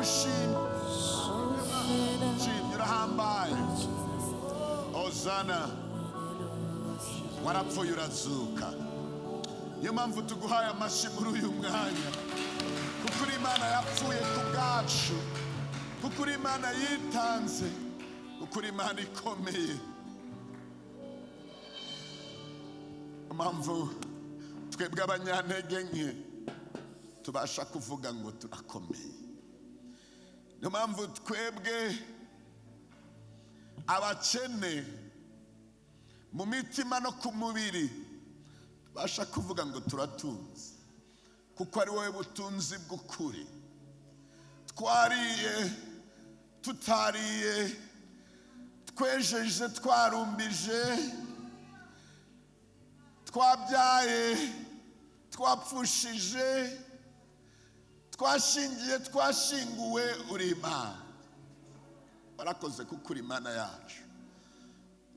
Turagushimye, shimye, urahambaye. Hozana, warapfuye urazuka. Niyo mpamvu tuguhaye amashyi muri uyu mwanya, kuko uri Imana yapfuye ku bwacu, kuko uri Imana yitanze, kuko uri Imana ikomeye. Niyo mpamvu twebwe abanyantege nke tubasha kuvuga ngo turakomeye. Niyo mpamvu twebwe abakene mu mitima no ku mubiri tubasha kuvuga ngo turatunze, kuko ari wowe butunzi bw'ukuri. Twariye tutariye, twejeje twarumbije, twabyaye twapfushije, twashingiye twashinguwe, uri Imana. Warakoze kuko uri Imana yacu.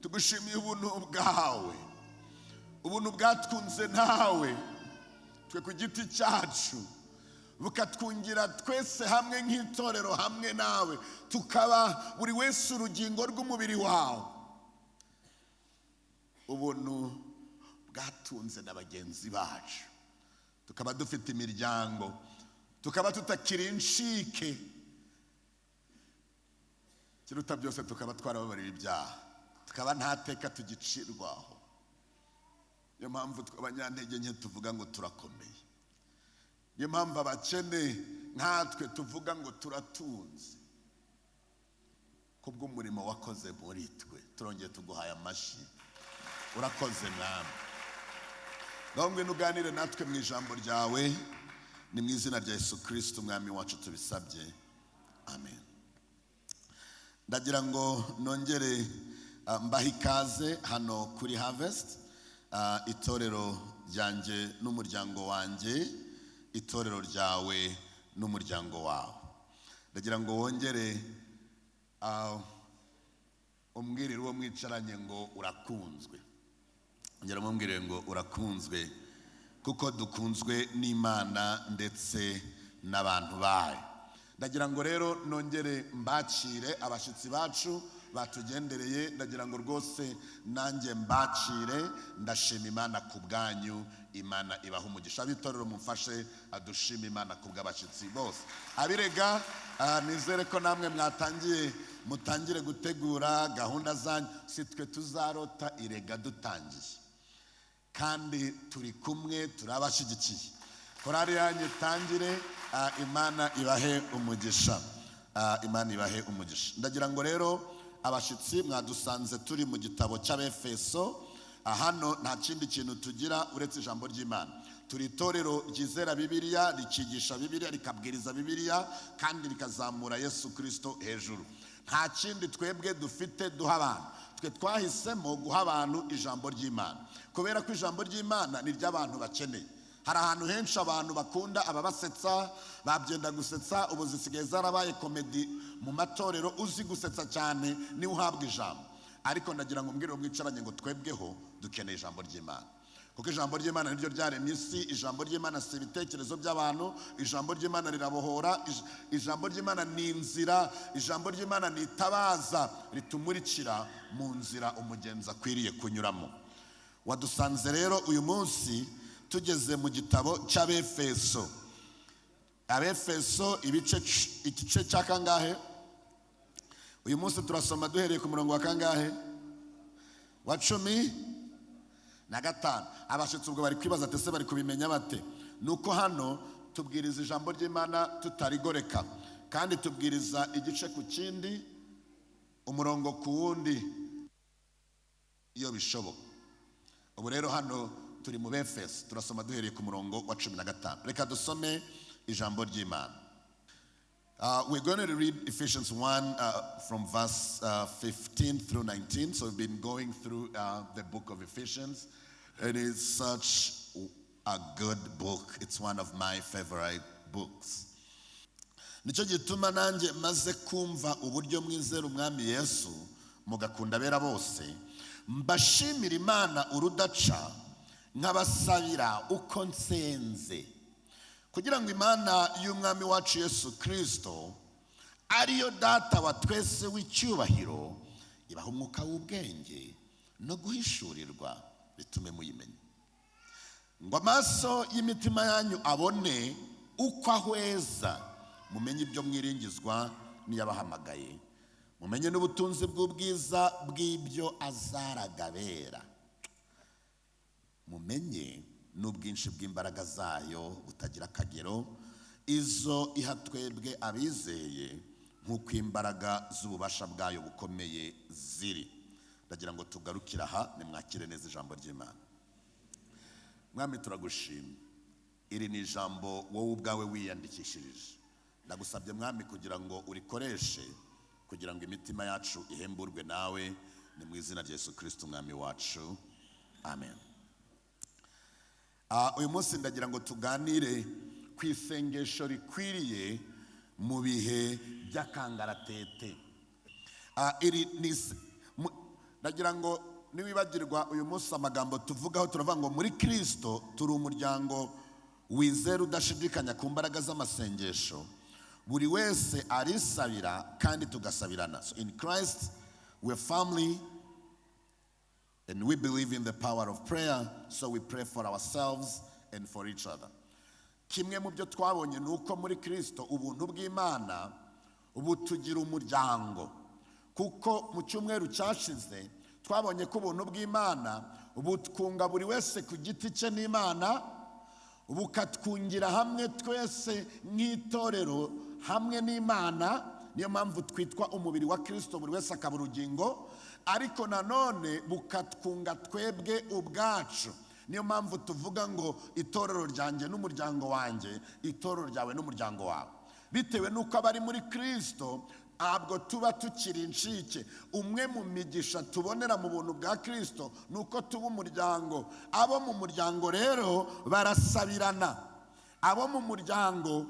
Tugushimiye ubuntu bwawe, ubuntu bwatwunze nawe twe ku giti cyacu, bukatwungira twese hamwe nk'itorero hamwe nawe, tukaba buri wese urugingo rw'umubiri wawe. Ubuntu bwatunze na bagenzi bacu, tukaba dufite imiryango, tukaba tutakiri incike. Kiruta byose, tukaba twarababariwe ibyaha, tukaba nta teka tugicirwaho. Niyo mpamvu twe abanyantege nke tuvuga ngo turakomeye. Niyo mpamvu abakene nkatwe tuvuga ngo turatunze, kubw'umurimo wakoze muri twe. Turongeye tuguhaye amashyi. Urakoze, Mwami. Ngaho ngwino uganire natwe mu ijambo ryawe. Ni mu izina rya Yesu Kirisito Umwami wacu tubisabye, amen. Ndagira ngo nongere mbahe ikaze hano kuri Harvest, itorero ryanjye n'umuryango wanjye, itorero ryawe n'umuryango wawe. Ndagira ngo wongere umbwirire uwo mwicaranye ngo urakunzwe. Ongera umubwire ngo urakunzwe, kuko dukunzwe n'Imana ndetse n'abantu bayo. Ndagira ngo rero nongere mbakire abashyitsi bacu batugendereye. Ndagira ngo rwose nanjye mbakire. Ndashima Imana ku bwanyu. Imana ibaha umugisha. Ab'itorero, mumfashe adushima Imana ku bw'abashyitsi bose. Abirega, nizere ko namwe mwatangiye, mutangire gutegura gahunda zanyu. Si twe tuzarota irega dutangiye, kandi turi kumwe, turabashyigikiye. Korari yanyu itangire. Imana ibahe umugisha. Imana ibahe umugisha. Ndagira ngo rero abashyitsi mwadusanze turi mu gitabo cy'Abefeso. Hano nta kindi kintu tugira uretse ijambo ry'Imana. Turi itorero ryizera Bibiliya, rikigisha Bibiliya, rikabwiriza Bibiliya, kandi rikazamura Yesu Kirisito hejuru. Nta kindi twebwe dufite duha abantu. Twe twahisemo guha abantu ijambo ry'Imana, kubera ko ijambo ry'Imana ni ry'abantu bakeneye. Hari ahantu henshi abantu bakunda ababasetsa, babyenda gusetsa. Ubu zisigaye zarabaye comedy mu matorero, uzi gusetsa cyane niwe uhabwa ijambo. Ariko ndagira ngo mbwire uwo mwicaranye ngo twebweho dukeneye ijambo ry'Imana, kuko ijambo ry'Imana niryo ryaremye isi. Ijambo ry'Imana si ibitekerezo by'abantu. Ijambo ry'Imana rirabohora. Ijambo ry'Imana ni inzira. Ijambo ry'Imana ni itabaza ritumurikira mu nzira umugenzi akwiriye kunyuramo. Wadusanze rero uyu munsi tugeze mu gitabo cy'Abefeso. Abefeso ibice, igice cya kangahe? Uyu munsi turasoma duhereye ku murongo wa kangahe? Wa 15. Abashyitsi ubwo bari kwibaza ati: "Ese bari kubimenya bate?" Ni uko hano tubwiriza ijambo ry'Imana tutarigoreka, kandi tubwiriza igice ku kindi, umurongo ku wundi iyo bishoboka. Ubu rero hano turi mu Befeso, turasoma duhereye ku murongo wa 15. Reka dusome ijambo ry'Imana. We're going to read Ephesians 1 from verse 15 through 19. So we've been going through the book of Ephesians. It is such a good book. It's one of my favorite books. Nicyo gituma nanjye maze kumva uburyo mwizera Umwami Yesu, mugakunda abera bose, mbashimira Imana urudaca, nkabasabira uko nsenze, kugira ngo Imana y'Umwami wacu Yesu Kirisito Ariyo Data wa twese w'icyubahiro, ibaha umwuka w'ubwenge no guhishurirwa, bitume muyimenya, ngo amaso y'imitima yanyu abone uko ahweza, mumenye ibyo mwiringizwa n'iyabahamagaye, mumenye n'ubutunzi bw'ubwiza bw'ibyo azaragabera, mumenye n'ubwinshi bw'imbaraga zayo butagira akagero, izo iha twebwe abizeye, nk'uko imbaraga z'ububasha bwayo bukomeye ziri. Ndagira ngo tugarukire aha. Nimwakire neza ijambo ry'Imana. Mwami, turagushima. Iri ni ijambo wowe ubwawe wiyandikishirije. Ndagusabye, Mwami, kugira ngo urikoreshe kugira ngo imitima yacu ihemburwe nawe. Ni mu izina rya Yesu Kirisiti Umwami wacu, amen. Uyu munsi ndagira ngo tuganire ku isengesho rikwiriye mu bihe by'akangaratete. Iri ni ndagira ngo niwibagirwa uyu munsi amagambo tuvugaho, turavuga ngo muri Kirisito turi umuryango wizera udashidikanya ku mbaraga z'amasengesho. Buri wese arisabira kandi tugasabirana. So in Christ we're family and we believe in the power of prayer, so we pray for ourselves and for each other. Kimwe mu byo twabonye ni uko muri Kirisito ubuntu bw'Imana butugira umuryango, kuko mu cyumweru cyashize twabonye ko ubuntu bw'Imana butwunga buri wese ku giti cye n'Imana, bukatwungira hamwe twese nk'itorero hamwe n'Imana. Niyo mpamvu twitwa umubiri wa Kirisito, buri wese akaba urugingo. Ariko nanone bukatwunga twebwe ubwacu. Niyo mpamvu tuvuga ngo itorero ryanjye n'umuryango wanjye, itorero ryawe n'umuryango wawe, bitewe n'uko abari muri Kirisito ntabwo tuba tukiri incike. Umwe mu migisha tubonera mu buntu bwa Kirisito ni uko tuba umuryango. Abo mu muryango rero barasabirana. Abo mu muryango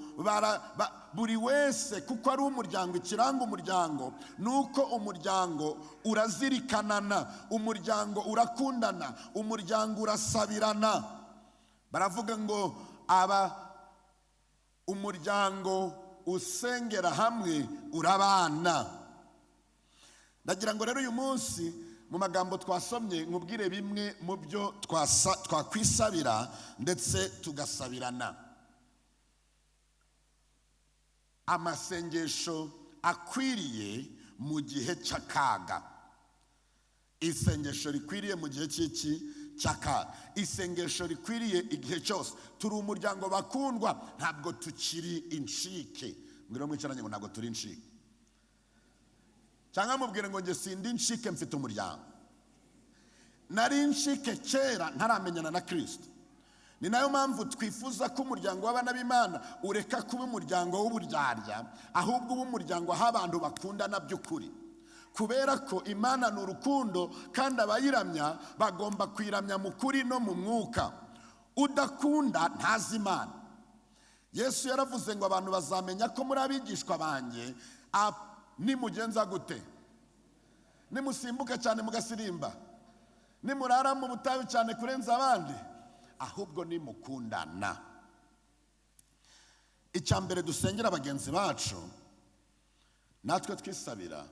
buri wese, kuko ari umuryango, ikiranga umuryango ni uko umuryango urazirikanana, umuryango urakundana, umuryango urasabirana. Baravuga ngo aba umuryango usengera hamwe urabana. Ndagira ngo rero uyu munsi mu magambo twasomye nkubwire bimwe mu byo twakwisabira ndetse tugasabirana. Amasengesho akwiriye mu gihe cy'akaga. Isengesho rikwiriye mu gihe cy'iki? Cy'akaga. Isengesho rikwiriye igihe cyose. Turi umuryango, bakundwa, ntabwo tukiri incike. Mbwira mwicaranye ngo ntabwo turi incike, cyangwa mubwire ngo njye sindi incike, mfite umuryango. Nari incike kera ntaramenyana na Kirisito. Ni nayo mpamvu twifuza ko umuryango w'abana b'Imana ureka kuba umuryango w'uburyarya, ahubwo uba umuryango aho abantu bakundana by'ukuri, kubera ko Imana ni urukundo, kandi abayiramya bagomba kuyiramya mu kuri no mu mwuka. Udakunda ntazi Imana. Yesu yaravuze ngo abantu bazamenya ko muri abigishwa banjye nimugenza gute? Nimusimbuka cyane mugasirimba, nimurara mu butayu cyane kurenza abandi, ahubwo nimukundana. Icya mbere dusengera bagenzi bacu natwe twisabira: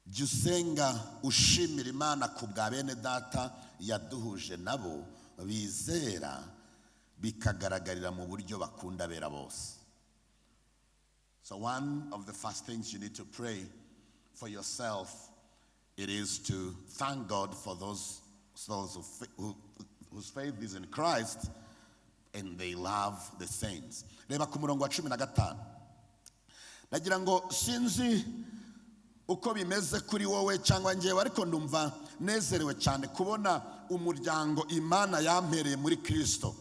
jya usenga ushimira Imana ku bwa bene Data yaduhuje nabo bizera, bikagaragarira mu buryo bakunda abera bose. So one of the first things you need to pray for yourself, it is to thank God for those souls whose faith is in Christ and they love the saints. Reba ku murongo wa 15. Ndagira ngo sinzi uko bimeze kuri wowe cyangwa njyewe, ariko ndumva nezerewe cyane kubona umuryango Imana yampereye muri Kirisito.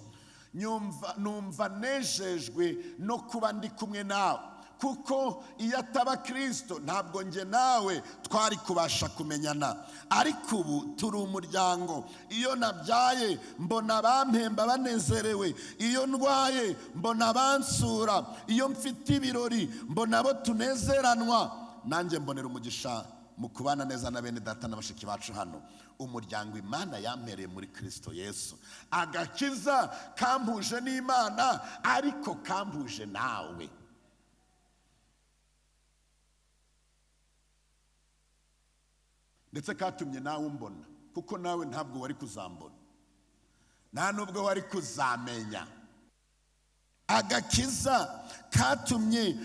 Numva nejejwe no kuba ndi kumwe nawe, kuko iyo ataba Kirisito ntabwo njye nawe twari kubasha kumenyana, ariko ubu turi umuryango. Iyo nabyaye mbona bampemba banezerewe, iyo ndwaye mbona bansura, iyo mfite ibirori mbona abo tunezeranwa. Nanjye mbonera umugisha mu kubana neza na bene Data na bashiki bacu hano, umuryango Imana yampereye muri Kirisito Yesu. Agakiza kampuje n'Imana, ariko kampuje nawe. Ndetse katumye nawe umbona, kuko nawe ntabwo wari kuzambona, nta nubwo wari kuzamenya. Agakiza katumye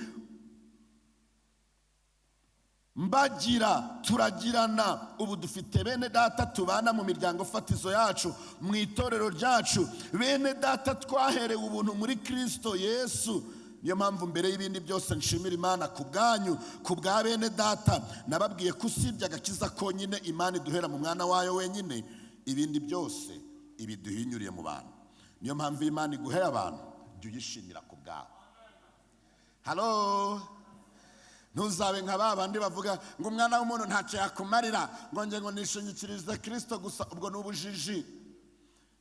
mbagira, turagirana. Ubu dufite bene data tubana mu miryango fatizo yacu, mu itorero ryacu, bene data twaherewe ubuntu muri Kristo Yesu. Niyo mpamvu mbere y'ibindi byose nshimira Imana ku bwanyu, ku bwa bene data. Nababwiye ko usibye agakiza konyine Imana iduhera mu mwana wayo wenyine, ibindi byose ibiduhinyuriye mu bantu. Niyo mpamvu Imana iguhera abantu, jya uyishimira ku bwawe. Halo, ntuzabe nka ba bandi bavuga ngo umwana w'umuntu ntacyo yakumarira, ngo nge ngo nishingikirize Kristo gusa. Ubwo ni ubujiji.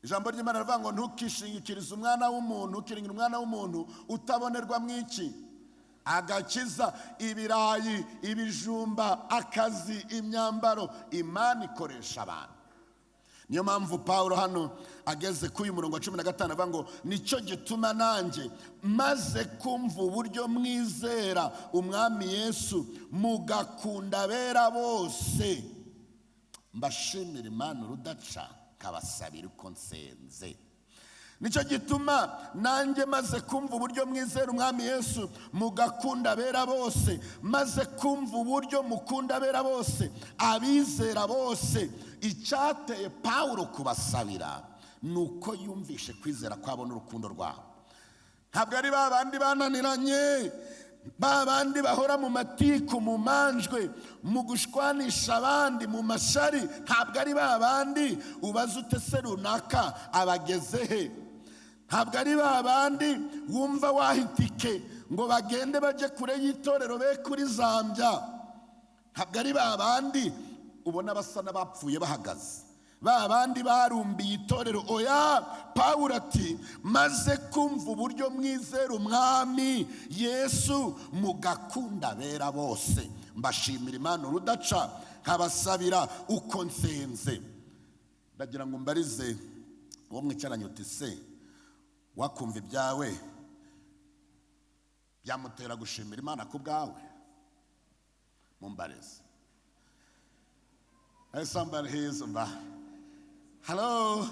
Ijambo ry'Imana rivuga ngo ntukishingikirize umwana w'umuntu, ukiringira umwana w'umuntu utabonerwa mu iki? Agakiza. Ibirayi, ibijumba, akazi, imyambaro, Imana ikoresha abantu. Niyo mpamvu Pawulo hano ageze kuri uyu murongo wa 15 avuga ngo nicyo gituma nanjye maze kumva uburyo mwizera umwami Yesu mugakunda abera bose, mbashimira Imana urudaca, nkabasabira uko nsenze. Nicyo gituma nanjye maze kumva uburyo mwizera umwami Yesu mugakunda abera bose, maze kumva uburyo mukunda abera bose, abizera bose. Icyateye Pawulo kubasabira ni uko yumvishe kwizera kwabo n'urukundo rwabo. Ntabwo ari ba bandi bananiranye, ba bandi bahora mu matiku, mu manjwe, mu gushwanisha abandi, mu mashari. Ntabwo ari ba bandi ubaza ute se runaka abageze he. Ntabwo ari ba bandi wumva wahitike ngo bagende bajye kure y'itorero be kuri Zambia. Ntabwo ari ba bandi ubona basa n'abapfuye bahagaze, ba bandi barumbiye itorero. Oya, Pawulo ati maze kumva uburyo mwizera umwami Yesu mugakunda abera bose, mbashimira Imana urudaca, nkabasabira uko nsenze. Ndagira ngo mbarize uwo mwicaranye uti se wakumva ibyawe byamutera gushimira Imana ku bwawe? Mumbarize. Somebody hears about. Hello.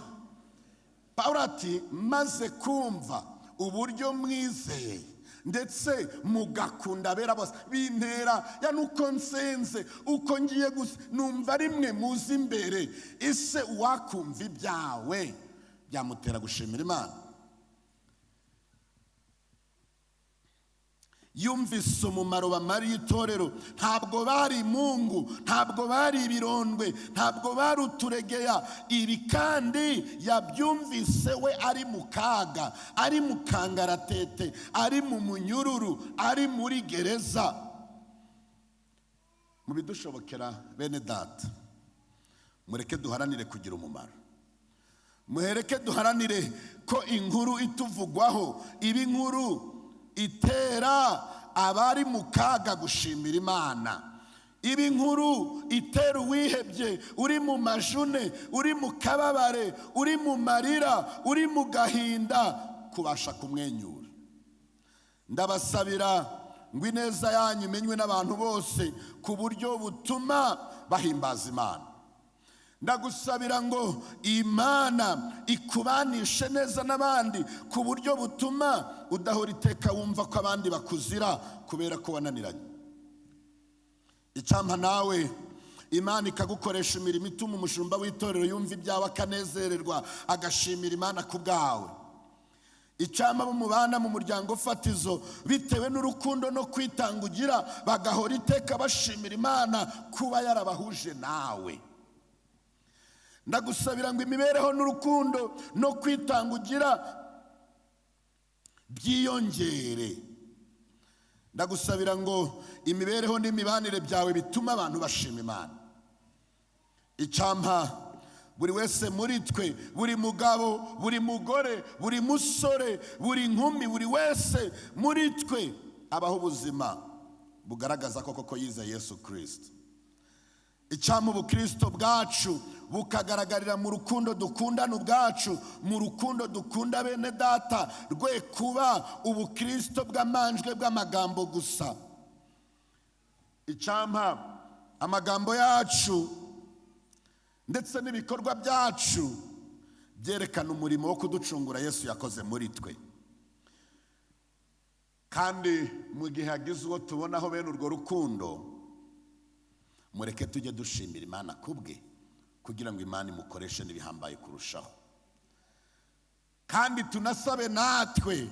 Pawulo ati maze kumva uburyo mwizeye ndetse mugakunda abera bose, bintera ya nuko nsenze uko ngiye gusa numva rimwe muzi imbere. Ese wakumva ibyawe byamutera gushimira Imana? Yumvise umumaro bamariye itorero. Ntabwo bari mungu, ntabwo bari ibirondwe, ntabwo bari uturegeya. Ibi kandi yabyumvise we ari mu kaga, ari mu kangaratete, ari mu munyururu, ari muri gereza. Mu bidushobokera bene data, mureke duharanire kugira umumaro, muhereke duharanire ko inkuru ituvugwaho iba inkuru itera abari mu kaga gushimira Imana, iba inkuru itera uwihebye, uri mu majune, uri mu kababare, uri mu marira, uri mu gahinda, kubasha kumwenyura. Ndabasabira ngo ineza yanyu imenywe n'abantu bose ku buryo butuma bahimbaza Imana. Ndagusabira ngo Imana ikubanishe neza n'abandi ku buryo butuma udahora iteka wumva ko abandi bakuzira kubera ko wananiranye. Icyampa nawe Imana ikagukoresha imirimo ituma umushumba w'itorero yumva ibyawe akanezererwa, agashimira Imana ku bwawe. Icyampa bo mubana mu muryango fatizo bitewe n'urukundo no kwitanga ugira, bagahora iteka bashimira Imana kuba yarabahuje nawe. Ndagusabira ngo imibereho n'urukundo no kwitanga ugira byiyongere. Ndagusabira ngo imibereho n'imibanire byawe bituma abantu bashima Imana. Icyampa buri wese muri twe, buri mugabo, buri mugore, buri musore, buri nkumi, buri wese muri twe abaho ubuzima bugaragaza ko koko yizeye Yesu Kristo. Icyampa ubukristo bwacu bukagaragarira mu rukundo dukundana ubwacu, mu rukundo dukunda bene data, rwe kuba ubukristo bw'amanjwe bw'amagambo gusa. Icyampa amagambo yacu Ndetse n'ibikorwa byacu byerekana umurimo wo kuducungura Yesu yakoze muri twe. Kandi mu gihe hagize uwo tubonaho bene urwo rukundo, mureke tujye dushimira Imana kubwe, kugira ngo Imana imukoreshe n'ibihambaye kurushaho. Kandi tunasabe natwe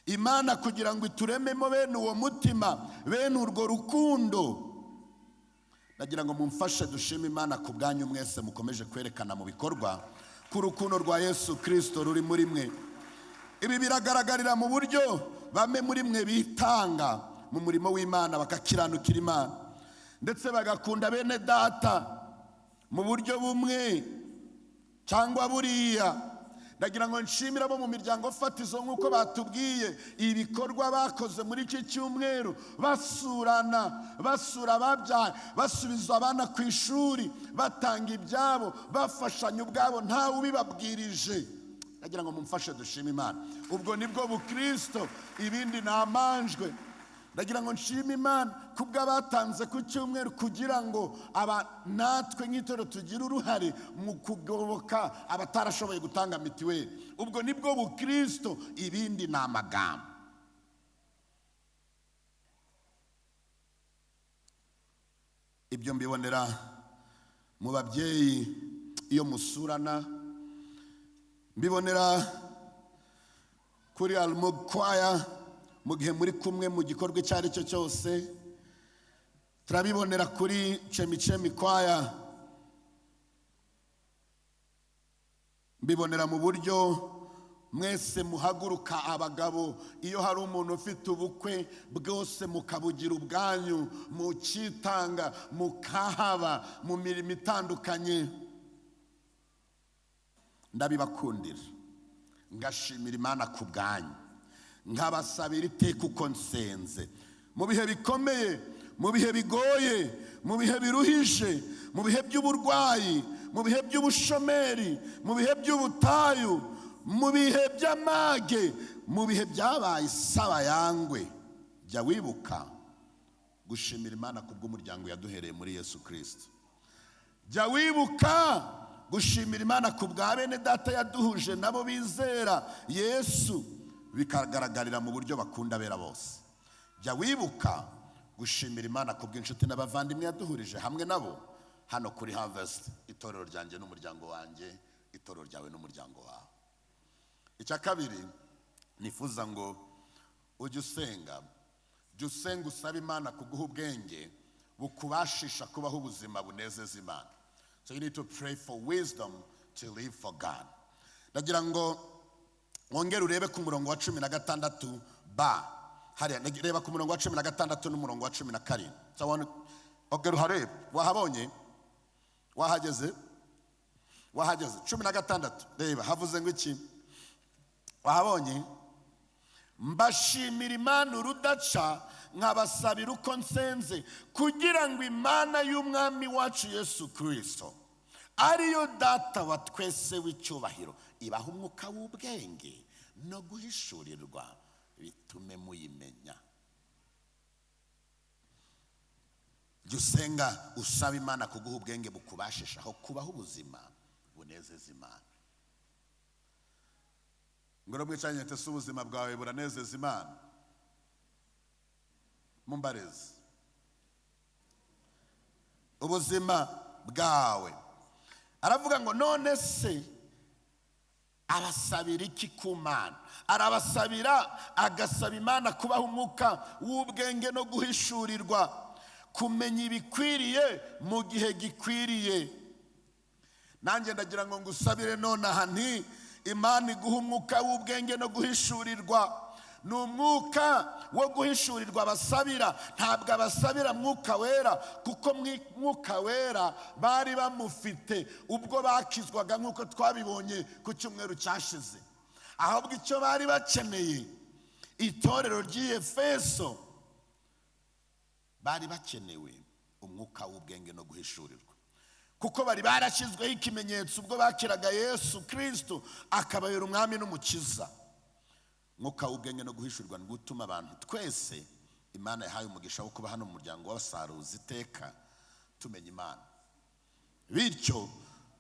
Imana kugira ngo iturememo bene uwo mutima, bene urwo rukundo. Nagira ngo mumfashe dushime Imana ku bwanyu mwese mukomeje kwerekana mu bikorwa ko urukundo rwa Yesu Kristo ruri muri mwe. Ibi biragaragarira mu buryo bamwe muri mwe bitanga mu murimo w'Imana, bakakiranukira Imana, ndetse bagakunda bene data mu buryo bumwe cyangwa buriya. Ndagira ngo nshimire abo mu miryango fatizo nk'uko batubwiye ibikorwa bakoze muri iki cyumweru, basurana, basura ababyaye, basubiza abana ku ishuri, batanga ibyabo, bafashanya ubwabo ntawe ubibabwirije. Ndagira ngo mumfashe dushime Imana. Ubwo nibwo bukristo, ibindi ni amanjwe. Ndagira ngo nshime Imana kubw'abatanze ku cyumweru kugira ngo natwe nk'itorero tugire uruhare mu kugoboka abatarashoboye gutanga mitiweli. Ubwo nibwo bukristo, ibindi ni amagambo. Ibyo mbibonera mu babyeyi iyo musurana, mbibonera kuri Almukwaya mu gihe muri kumwe mu gikorwa icyo ari cyo cyose, turabibonera kuri Chemichemi Kwaya, mbibonera mu buryo mwese muhaguruka abagabo iyo hari umuntu ufite ubukwe bwose mukabugira ubwanyu, mukitanga, mukahaba mu mirimo itandukanye. Ndabibakundira, ngashimira Imana ku bwanyu, nkabasabira iteka uko nsenze mu bihe bikomeye, mu bihe bigoye, mu bihe biruhije, mu bihe by'uburwayi, mu bihe by'ubushomeri, mu bihe by'ubutayu, mu bihe by'amage, mu bihe byabaye isaba yangwe. Jya wibuka gushimira Imana kubw'umuryango yaduhereye muri Yesu Kristo. Jya wibuka gushimira Imana kubwa bene data yaduhuje nabo bizera Yesu, bikagaragarira mu buryo bakunda bera bose. Jya wibuka gushimira Imana kubw'inshuti n'abavandimwe yaduhurije hamwe nabo hano kuri Harvest, itorero ryanjye n'umuryango wanjye, itorero ryawe n'umuryango wawe. Icya kabiri nifuza ngo ujye usenga, jya usenga usaba Imana kuguha ubwenge bukubashisha kubaho ubuzima bunezeza Imana. So you need to pray for wisdom to live for God. Ndagira ngo wongere urebe ku murongo wa 16 ba hariya, reba ku murongo wa 16 n'umurongo wa 17. So ongera uharebe. Wahabonye? Wahageze? Wahageze? 16. Reba havuze ngo iki? Wahabonye? Mbashimira Imana urudaca, nkabasabira uko nsenze, kugira ngo Imana y'Umwami wacu Yesu Kristo, ariyo data wa twese w'icyubahiro, ibaha umwuka w'ubwenge no guhishurirwa, bitume muyimenya. Jya usenga usaba Imana kuguha ubwenge bukubashishaho kubaho ubuzima bunezeza Imana. Ngoro mwicanye tese ubuzima bwawe buranezeza Imana. Mumbareze ubuzima bwawe. Aravuga ngo none se arasabira iki ku Mana? Arabasabira, agasaba Imana kubaha umwuka w'ubwenge no guhishurirwa, kumenya ibikwiriye mu gihe gikwiriye. Nanjye ndagira ngo ngusabire nonaha nti Imana iguha umwuka w'ubwenge no guhishurirwa. Ni umwuka wo guhishurirwa abasabira, ntabwo abasabira mwuka wera, kuko mwuka wera bari bamufite ubwo bakizwaga nk'uko twabibonye ku cyumweru cyashize. Ahubwo icyo bari bakeneye, itorero ry'Efeso bari bakenewe umwuka w'ubwenge no guhishurirwa, kuko bari barashyizweho ikimenyetso ubwo bakiraga Yesu Kristo akabayora umwami n'umukiza. Mwuka w'ubwenge no guhishurwa ni gutuma abantu twese Imana yahaye umugisha wo kuba hano mu muryango w'abasaruzi iteka tumenya Imana. Bityo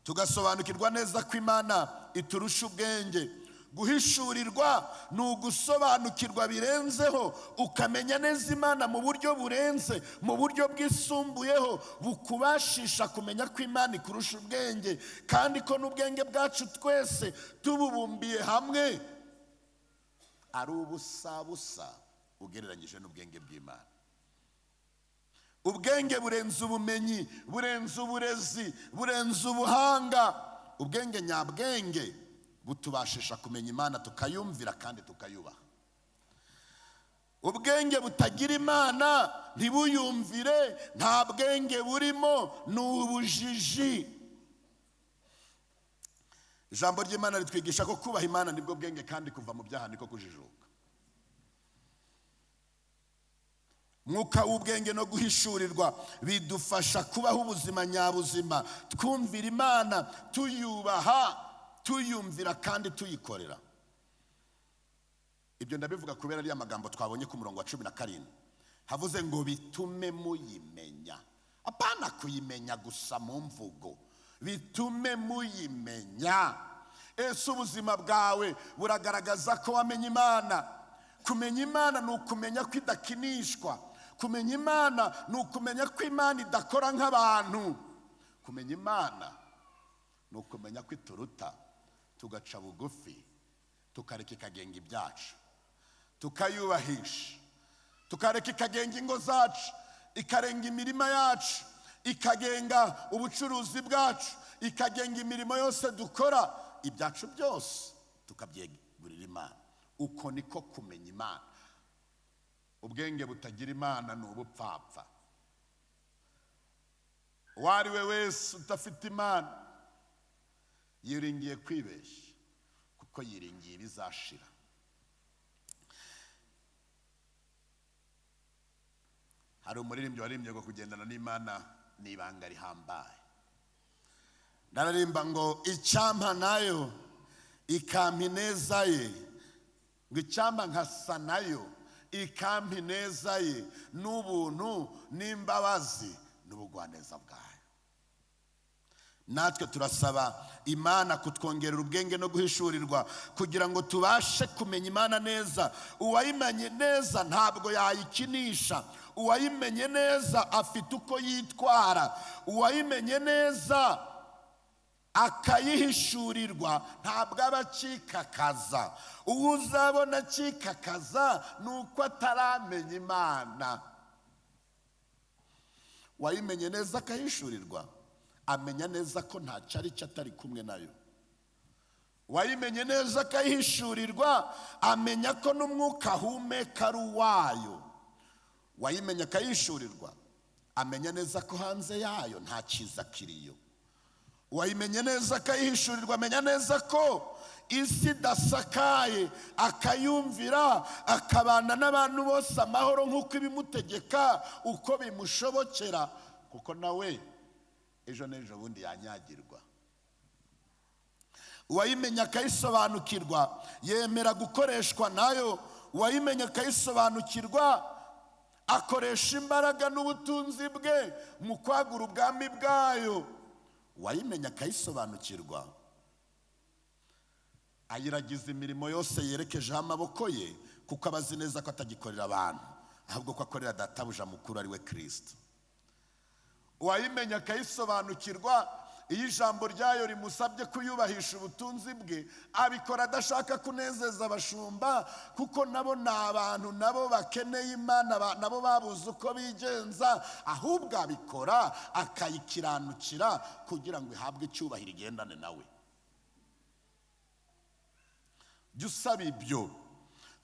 tugasobanukirwa neza ko Imana iturusha ubwenge. Guhishurirwa ni ugusobanukirwa birenzeho, ukamenya neza Imana mu buryo burenze, mu buryo bwisumbuyeho, bukubashisha kumenya ko Imana ikurusha ubwenge, kandi ko n'ubwenge bwacu twese tububumbiye hamwe ari ubusabusa ugereranyije n'ubwenge bw'Imana. Ubwenge burenze ubumenyi, burenze uburezi, burenze ubuhanga. Ubwenge nyabwenge butubashisha kumenya Imana, tukayumvira kandi tukayubaha. Ubwenge butagira Imana ntibuyumvire, nta bwenge burimo, ni ubujiji. Ijambo ry'Imana ritwigisha ko kubaha Imana nibwo bwenge, kandi kuva mu byaha niko kujijuka. Mwuka w'ubwenge no guhishurirwa bidufasha kubaho ubuzima nyabuzima, twumvira Imana, tuyubaha, tuyumvira kandi tuyikorera. Ibyo ndabivuga kubera ariya magambo twabonye ku murongo wa 17. Havuze ngo bitume muyimenya. Apana kuyimenya gusa mu mvugo, bitume muyimenya. Ese ubuzima bwawe buragaragaza ko wamenye Imana? Kumenya Imana ni ukumenya ko idakinishwa. Kumenya Imana ni ukumenya ko Imana idakora nk'abantu. Kumenya Imana ni ukumenya ko ituruta, tugaca bugufi, tukareka ikagenga ibyacu, tukayubahisha, tukareka ikagenga ingo zacu, ikarenga imirima yacu, ikagenga ubucuruzi bwacu, ikagenga imirimo yose dukora, ibyacu byose tukabyegurira Imana. Uko niko kumenya Imana. Ubwenge butagira Imana ni ubupfapfa. Uwo ari we wese udafite Imana yiringiye kwibeshya, kuko yiringiye ibizashira. Hari umuririmbyi waririmbye ngo kugendana n'Imana ni ibanga rihambaye. Ndaririmba ngo icyampa nayo ikampa ineza ye, ngo icyampa nkasa nayo ikampa ineza ye, n'ubuntu n'imbabazi n'ubugwaneza bwayo. Natwe turasaba Imana kutwongerera ubwenge no guhishurirwa, kugira ngo tubashe kumenya Imana neza. Uwayimenye neza ntabwo yayikinisha. Uwayimenye neza afite uko yitwara. Uwayimenye neza akayihishurirwa ntabwo aba akikakaza. Uwo uzabona akikakaza ni uko ataramenya Imana. Uwayimenye neza akahishurirwa amenya neza ko ntacyo ari cyo atari kumwe nayo. Uwayimenye neza akayihishurirwa amenya ko n'umwuka ahumeka ari uwayo. Uwayimenye akayihishurirwa amenya neza ko hanze yayo nta cyiza kiriyo. Uwayimenye neza akayihishurirwa amenya neza ko isi idasakaye, akayumvira, akabana n'abantu bose amahoro nk'uko ibimutegeka, uko bimushobokera, kuko nawe ejo n'ejo bundi yanyagirwa. Uwayimenya akayisobanukirwa yemera gukoreshwa nayo. Uwayimenya akayisobanukirwa akoresha imbaraga n'ubutunzi bwe mu kwagura ubwami bwayo. Uwayimenya akayisobanukirwa ayiragiza imirimo yose yerekejeho amaboko ye, kuko aba azi neza ko atagikorera abantu, ahubwo ko akorera databuja mukuru ari we Kristo. Uwayimenya akayisobanukirwa iyo ijambo ryayo rimusabye kuyubahisha ubutunzi bwe, abikora adashaka kunezeza abashumba, kuko nabo ni abantu, nabo bakeneye Imana, nabo babuze uko bigenza, ahubwo abikora akayikiranukira kugira ngo ihabwe icyubahiro igendane nawe. Jya usaba ibyo,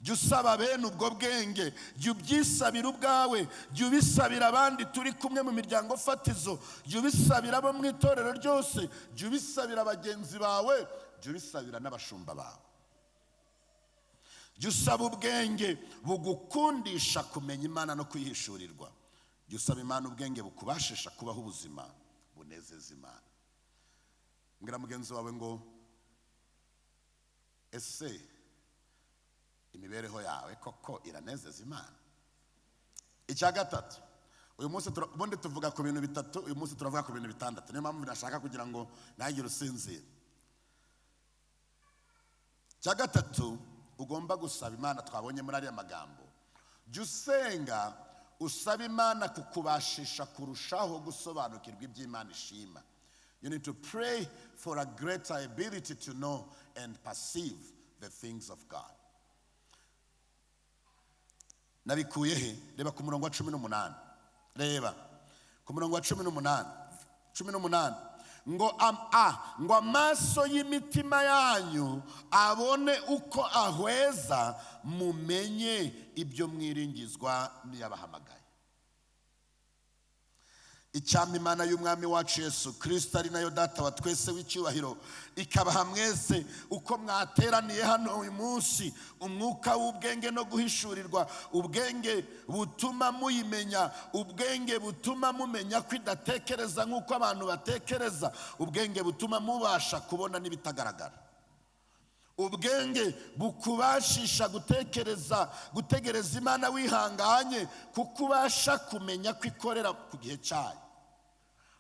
jya usaba bene ubwo bwenge, jya ubyisabira ubwawe, jya ubisabira abandi turi kumwe mu miryango fatizo, jya ubisabira abo mu itorero ryose, jya ubisabira bagenzi bawe, jya ubisabira n'abashumba bawe. Jya usaba ubwenge bugukundisha kumenya Imana no kuyihishurirwa. Jya usaba Imana ubwenge bukubashisha kubaho ubuzima bunezeza Imana. Mbwira mugenzi wawe ngo ese imibereho yawe koko iranezeza Imana? Icya gatatu, Uyu munsi ubundi tuvuga ku bintu bitatu, uyu munsi turavuga ku bintu bitandatu. Niyo mpamvu nashaka kugira ngo ntagire usinzira. Icya gatatu ugomba gusaba Imana twabonye muri ariya magambo, jya usenga usaba Imana kukubashisha kurushaho gusobanukirwa iby'Imana ishima. You need to pray for a greater ability to know and perceive the things of God. Nabikuye he? Reba ku murongo wa 18. Reba ku murongo wa 18. 18 ngo ngo amaso y'imitima yanyu abone uko ahweza, mumenye ibyo mwiringizwa n'iyabahamagaye. Icyampa Imana y'Umwami wacu Yesu Kirisito, ari nayo Data wa twese w'icyubahiro, ikabaha mwese uko mwateraniye hano uyu munsi umwuka w'ubwenge no guhishurirwa, ubwenge butuma muyimenya, ubwenge butuma mumenya ko idatekereza nk'uko abantu batekereza, ubwenge butuma mubasha kubona n'ibitagaragara, ubwenge bukubashisha gutekereza, gutegereza Imana wihanganye, kuko ubasha kumenya ko ikorera ku gihe cyayo,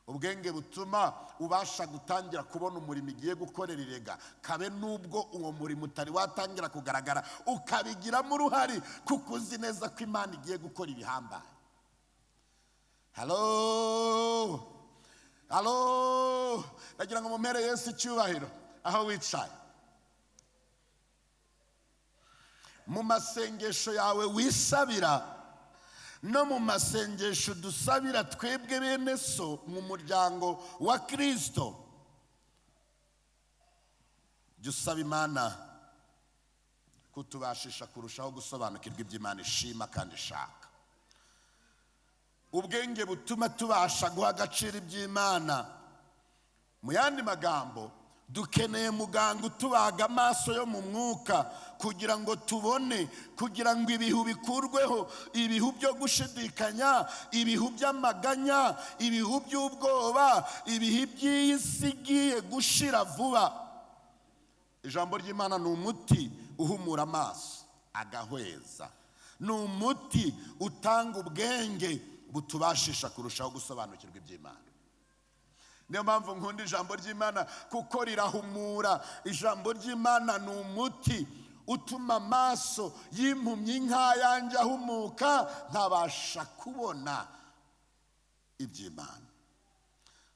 ubwenge butuma ubasha gutangira kubona umurimo igiye gukorera irega, kabe n'ubwo uwo murimo utari watangira kugaragara, ukabigiramo uruhare kuko uzi neza ko Imana igiye gukora ibihambaye. Halo, halo, ndagira ngo mumere Yesu icyubahiro aho wicaye. Mu masengesho yawe wisabira no mu masengesho dusabira twebwe bene so mu muryango wa Kristo, jya usaba Imana kutubashisha kurushaho gusobanukirwa iby'Imana ishima kandi ishaka, ubwenge butuma tubasha guha agaciro iby'Imana. Mu yandi magambo, dukeneye muganga utubaga amaso yo mu mwuka kugira ngo tubone, kugira ngo ibihu bikurweho, ibihu byo gushidikanya, ibihu by'amaganya, ibihu by'ubwoba, ibihu by'isi igiye gushira vuba. Ijambo ry'Imana ni umuti uhumura amaso agahweza, ni umuti utanga ubwenge butubashisha kurushaho gusobanukirwa iby'Imana. Niyo mpamvu nkunda ijambo ry'Imana, kuko rirahumura. Ijambo ry'Imana ni umuti utuma amaso y'impumyi nk'ayanjye ahumuka, nkabasha kubona iby'Imana.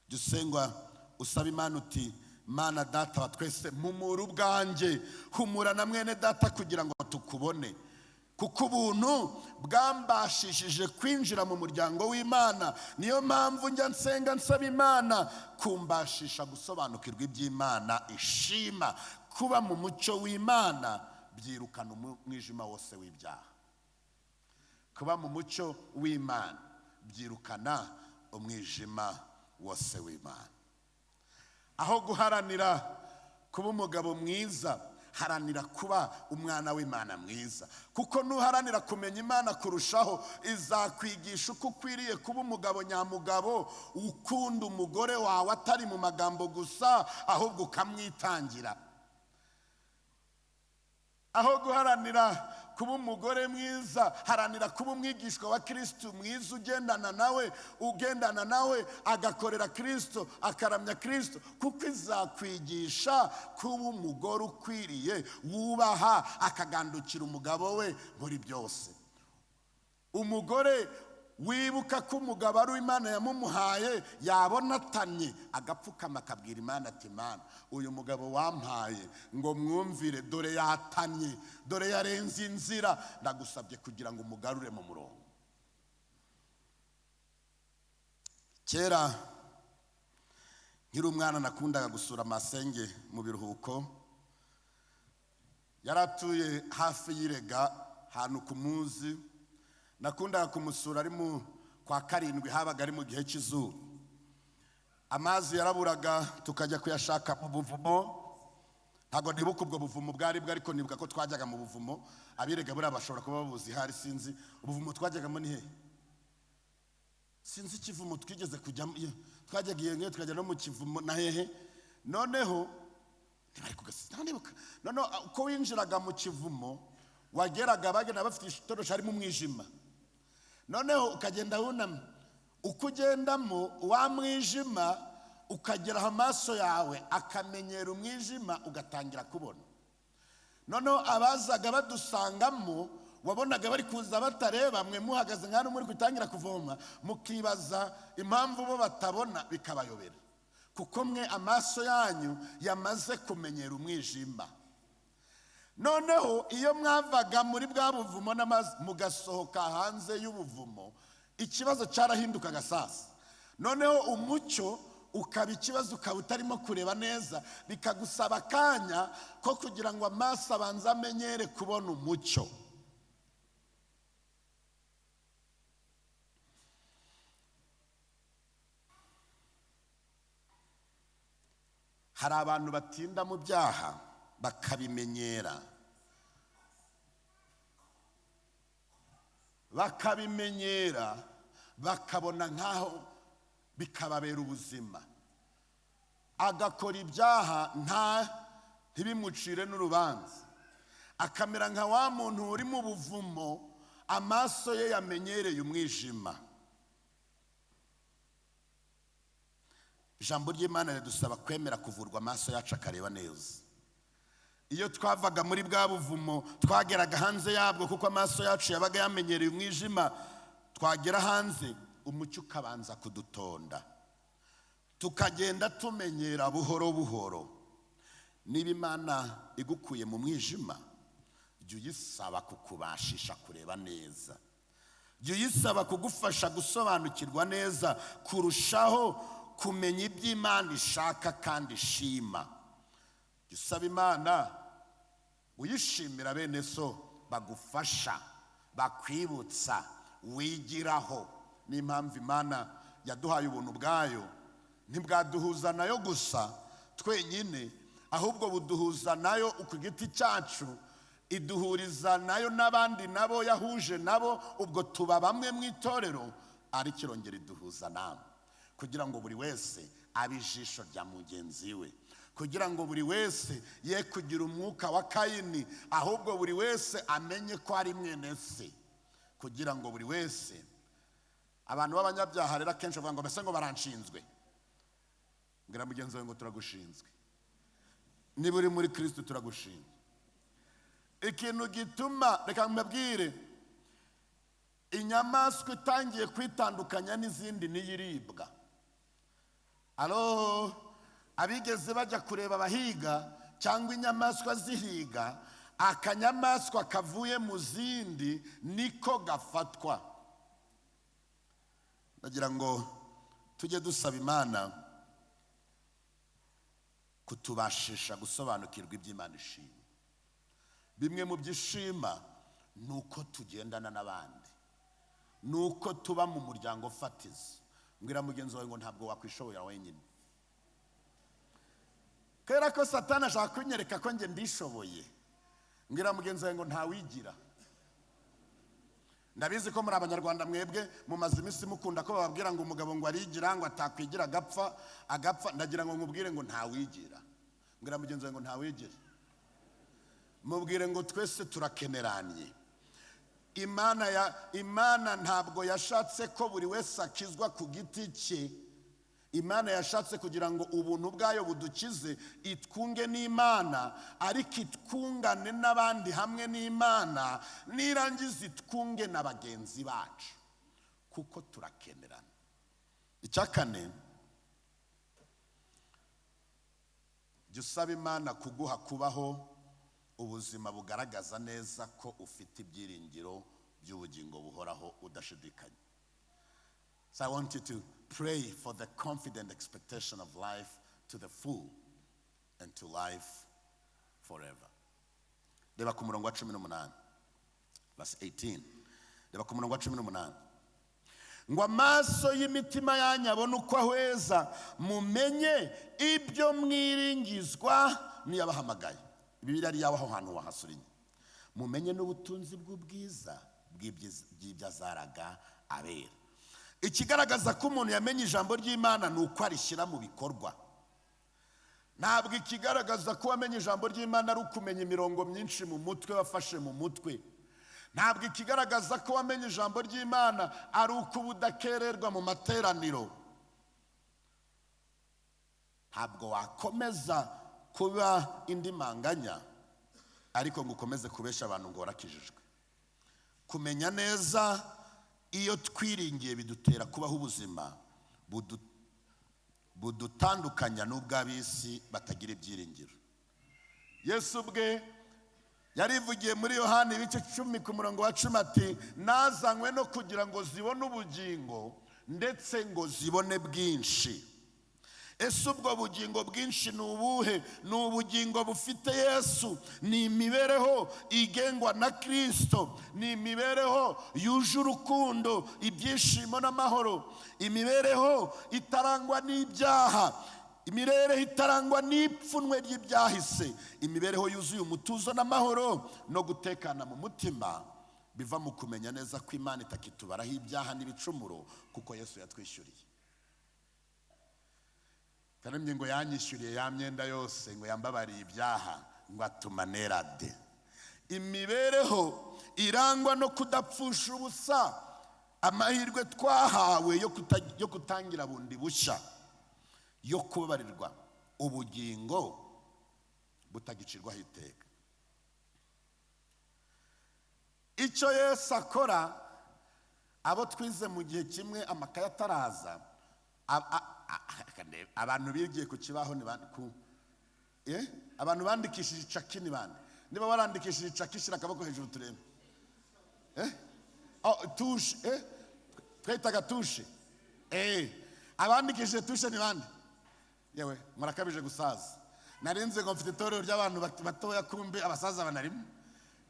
Jya usengwa usaba Imana uti: Mana Data wa twese, mpumura ubwanjye, humura na mwene data kugira ngo tukubone, kuko ubuntu bwambashishije kwinjira mu muryango w'Imana. Niyo mpamvu njya nsenga nsaba Imana kumbashisha gusobanukirwa iby'Imana ishima. Kuba mu mucyo w'Imana byirukana umwijima wose w'ibyaha. Kuba mu mucyo w'Imana byirukana umwijima wose w'Imana. Aho guharanira kuba umugabo mwiza, haranira kuba umwana w'Imana mwiza, kuko nuharanira kumenya Imana kurushaho, izakwigisha uko ukwiriye kuba umugabo nyamugabo, ukunda umugore wawe atari mu magambo gusa, ahubwo ukamwitangira. Aho guharanira kuba umugore mwiza, haranira kuba umwigishwa wa Kristo mwiza, ugendana nawe, ugendana nawe agakorera Kristo, akaramya Kristo, kuko izakwigisha kuba umugore ukwiriye, wubaha, akagandukira umugabo we muri byose. Umugore wibuka ko umugabo ari Imana yamumuhaye, yabona atanye agapfukama akabwira Imana ati: Imana, uyu mugabo wampaye ngo mwumvire, dore yatanye, dore yarenze inzira, ndagusabye kugira ngo umugarure mu murongo. Kera nkiri umwana nakundaga gusura amasenge mu biruhuko. Yaratuye hafi y'Irega, ahantu ku muzi. Nakundaga kumusura ari mu kwa karindwi, habaga ari mu gihe cy'izuba. Amazi yaraburaga tukajya kuyashaka mu buvumo. Ntabwo nibuka ubwo buvumo bwari bwo, ariko nibuka ko twajyaga mu buvumo. Abirega buriya bashobora kuba babuzi hari, sinzi ubuvumo twajyagamo ni he, sinzi ikivumo twigeze kujyamo, twajyaga iyo ngiyo tukajya no mu kivumo na hehe. Noneho ntibari kugasiza, nibuka noneho uko winjiraga mu kivumo wageraga bagenda bafite itoroshi harimo umwijima, noneho ukagenda wunamye, Uko ugendamo wa mwijima, ukagera amaso yawe akamenyera umwijima, ugatangira kubona. Noneho abazaga badusangamo, wabonaga bari kuza batareba, mwe muhagaze nk'aho muri gutangira kuvoma, mukibaza impamvu bo batabona, bikabayobera, kuko mwe amaso yanyu yamaze kumenyera umwijima. Noneho iyo mwavaga muri bwa buvumo n'amazi, mugasohoka hanze y'ubuvumo, ikibazo cyarahindukaga. Sasa noneho umucyo ukaba ikibazo, ukaba utarimo kureba neza, bikagusaba akanya ko kugira ngo amaso abanze amenyere kubona umucyo. Hari abantu batinda mu byaha bakabimenyera, bakabimenyera, bakabona nkaho bikababera ubuzima, agakora ibyaha ntibimucire n'urubanza, akamera nka wa muntu uri mu buvumo, amaso ye yamenyereye umwijima. Ijambo ry'Imana ridusaba kwemera kuvurwa, amaso yacu akareba neza. Iyo twavaga muri bwa buvumo, twageraga hanze yabwo, kuko amaso yacu yabaga yamenyereye umwijima, twagera hanze umucyo ukabanza kudutonda, tukagenda tumenyera buhoro buhoro. Niba Imana igukuye mu mwijima, jya uyisaba kukubashisha kureba neza, jya uyisaba kugufasha gusobanukirwa neza kurushaho, kumenya iby'Imana ishaka kandi ishima. Jya usaba Imana uyishimira bene so bagufasha, bakwibutsa, wigiraho. N'impamvu Imana yaduhaye ubuntu bwayo, ntibwaduhuza nayo gusa twenyine, ahubwo buduhuza nayo ku giti cyacu, iduhuriza nayo n'abandi nabo yahuje nabo, ubwo tuba bamwe mu itorero, ariko irongera iduhuza namwe, kugira ngo buri wese abe ijisho rya mugenzi we, kugira ngo buri wese ye kugira umwuka wa Kayini, ahubwo buri wese amenye ko ari mwene se, kugira ngo buri wese. Abantu b'abanyabyaha rero akenshi bavuga ngo mbese ngo baranshinzwe. Mbwira mugenzi wawe ngo turagushinzwe. Niba uri muri Kristo, turagushinzwe. Ikintu gituma, reka mbabwire, inyamaswa itangiye kwitandukanya n'izindi n'iyiribwa. Alo, abigeze bajya kureba abahiga cyangwa inyamaswa zihiga, akanyamaswa kavuye mu zindi niko gafatwa. Ndagira ngo tujye dusaba Imana kutubashisha gusobanukirwa iby'Imana ishima. Bimwe mu byishima ni uko tugendana n'abandi, ni uko tuba mu muryango fatizo. Mbwira mugenzi wawe ngo ntabwo wakwishobora wenyine. Kubera ko Satani ashaka kunyereka ko njye ndishoboye. Mbwira mugenzi wawe ngo ntawigira. Ndabizi ko muri Abanyarwanda mwebwe mumaze iminsi mukunda ko bababwira ngo umugabo ngo arigira, ngo atakwigira agapfa agapfa. Ndagira ngo nkubwire ngo ntawigira. Mbwira mugenzi wawe ngo ntawigira. Mubwire ngo twese turakeneranye. Imana ntabwo yashatse ko buri wese akizwa ku giti cye. Imana yashatse kugira ngo ubuntu bwayo budukize, itwunge n'Imana, ariko itwungane n'abandi hamwe n'Imana, nirangiza itwunge na bagenzi bacu, kuko turakenerana. Icya kane, jya usaba Imana kuguha kubaho ubuzima bugaragaza neza ko ufite ibyiringiro by'ubugingo buhoraho udashidikanya. So I want you to pray for the confident expectation of life to the full and to life forever. Reba ku murongo wa 18, verse 18. Reba ku murongo wa 18. Ngo amaso y'imitima yanyu abone uko ahweza, mumenye ibyo mwiringizwa n'iyabahamagaye. Bibiliya ari yawe, aho hantu wahasurinye. Mumenye n'ubutunzi bw'ubwiza bw'ibyo azaraga abera. Ikigaragaza ko umuntu yamenye ijambo ry'Imana ni uko arishyira mu bikorwa. Ntabwo ikigaragaza ko wamenye ijambo ry'Imana ari ukumenya imirongo myinshi mu mutwe wafashe mu mutwe. Ntabwo ikigaragaza ko wamenye ijambo ry'Imana ari uko uba udakererwa mu materaniro. Ntabwo wakomeza kuba indi manganya ariko ngo ukomeze kubesha abantu ngo warakijijwe. Kumenya neza iyo twiringiye bidutera kubaho ubuzima budutandukanya n'ubw'ab'isi batagira ibyiringiro. Yesu ubwe yarivugiye muri Yohana ibice 10 ku murongo wa 10 ati nazanywe no kugira ngo zibone ubugingo ndetse ngo zibone bwinshi. Ese ubwo bugingo bwinshi ni ubuhe? Ni ubugingo bufite Yesu, ni imibereho igengwa na Kristo, ni imibereho yuje urukundo, ibyishimo n'amahoro, imibereho itarangwa n'ibyaha, imibereho itarangwa n'ipfunwe ry'ibyahise, imibereho yuzuye umutuzo n'amahoro no gutekana mu mutima, biva mu kumenya neza ko Imana itakitubaraho ibyaha n'ibicumuro kuko Yesu yatwishyuriye. Karemye ngo yanyishyuriye ya myenda yose, ngo yambabariye ibyaha, ngo atuma nerade. Imibereho irangwa no kudapfusha ubusa amahirwe twahawe yo kutangira bundi bushya, yo kubabarirwa ubugingo butagicirwaho iteka. Icyo Yesu akora, abo twize mu gihe kimwe amakaye ataraza, abantu bigiye ku kibaho ni bande? Abantu bandikishije icaki ni bande? Niba warandikishije icaki shira akaboko hejuru turebe. Tushe, twitaga tushe. Abandikishije tushe ni bande? Yewe murakabije gusaza. Narinze ngo mfite itorero ry'abantu batoya, kumbe abasaza banarimo.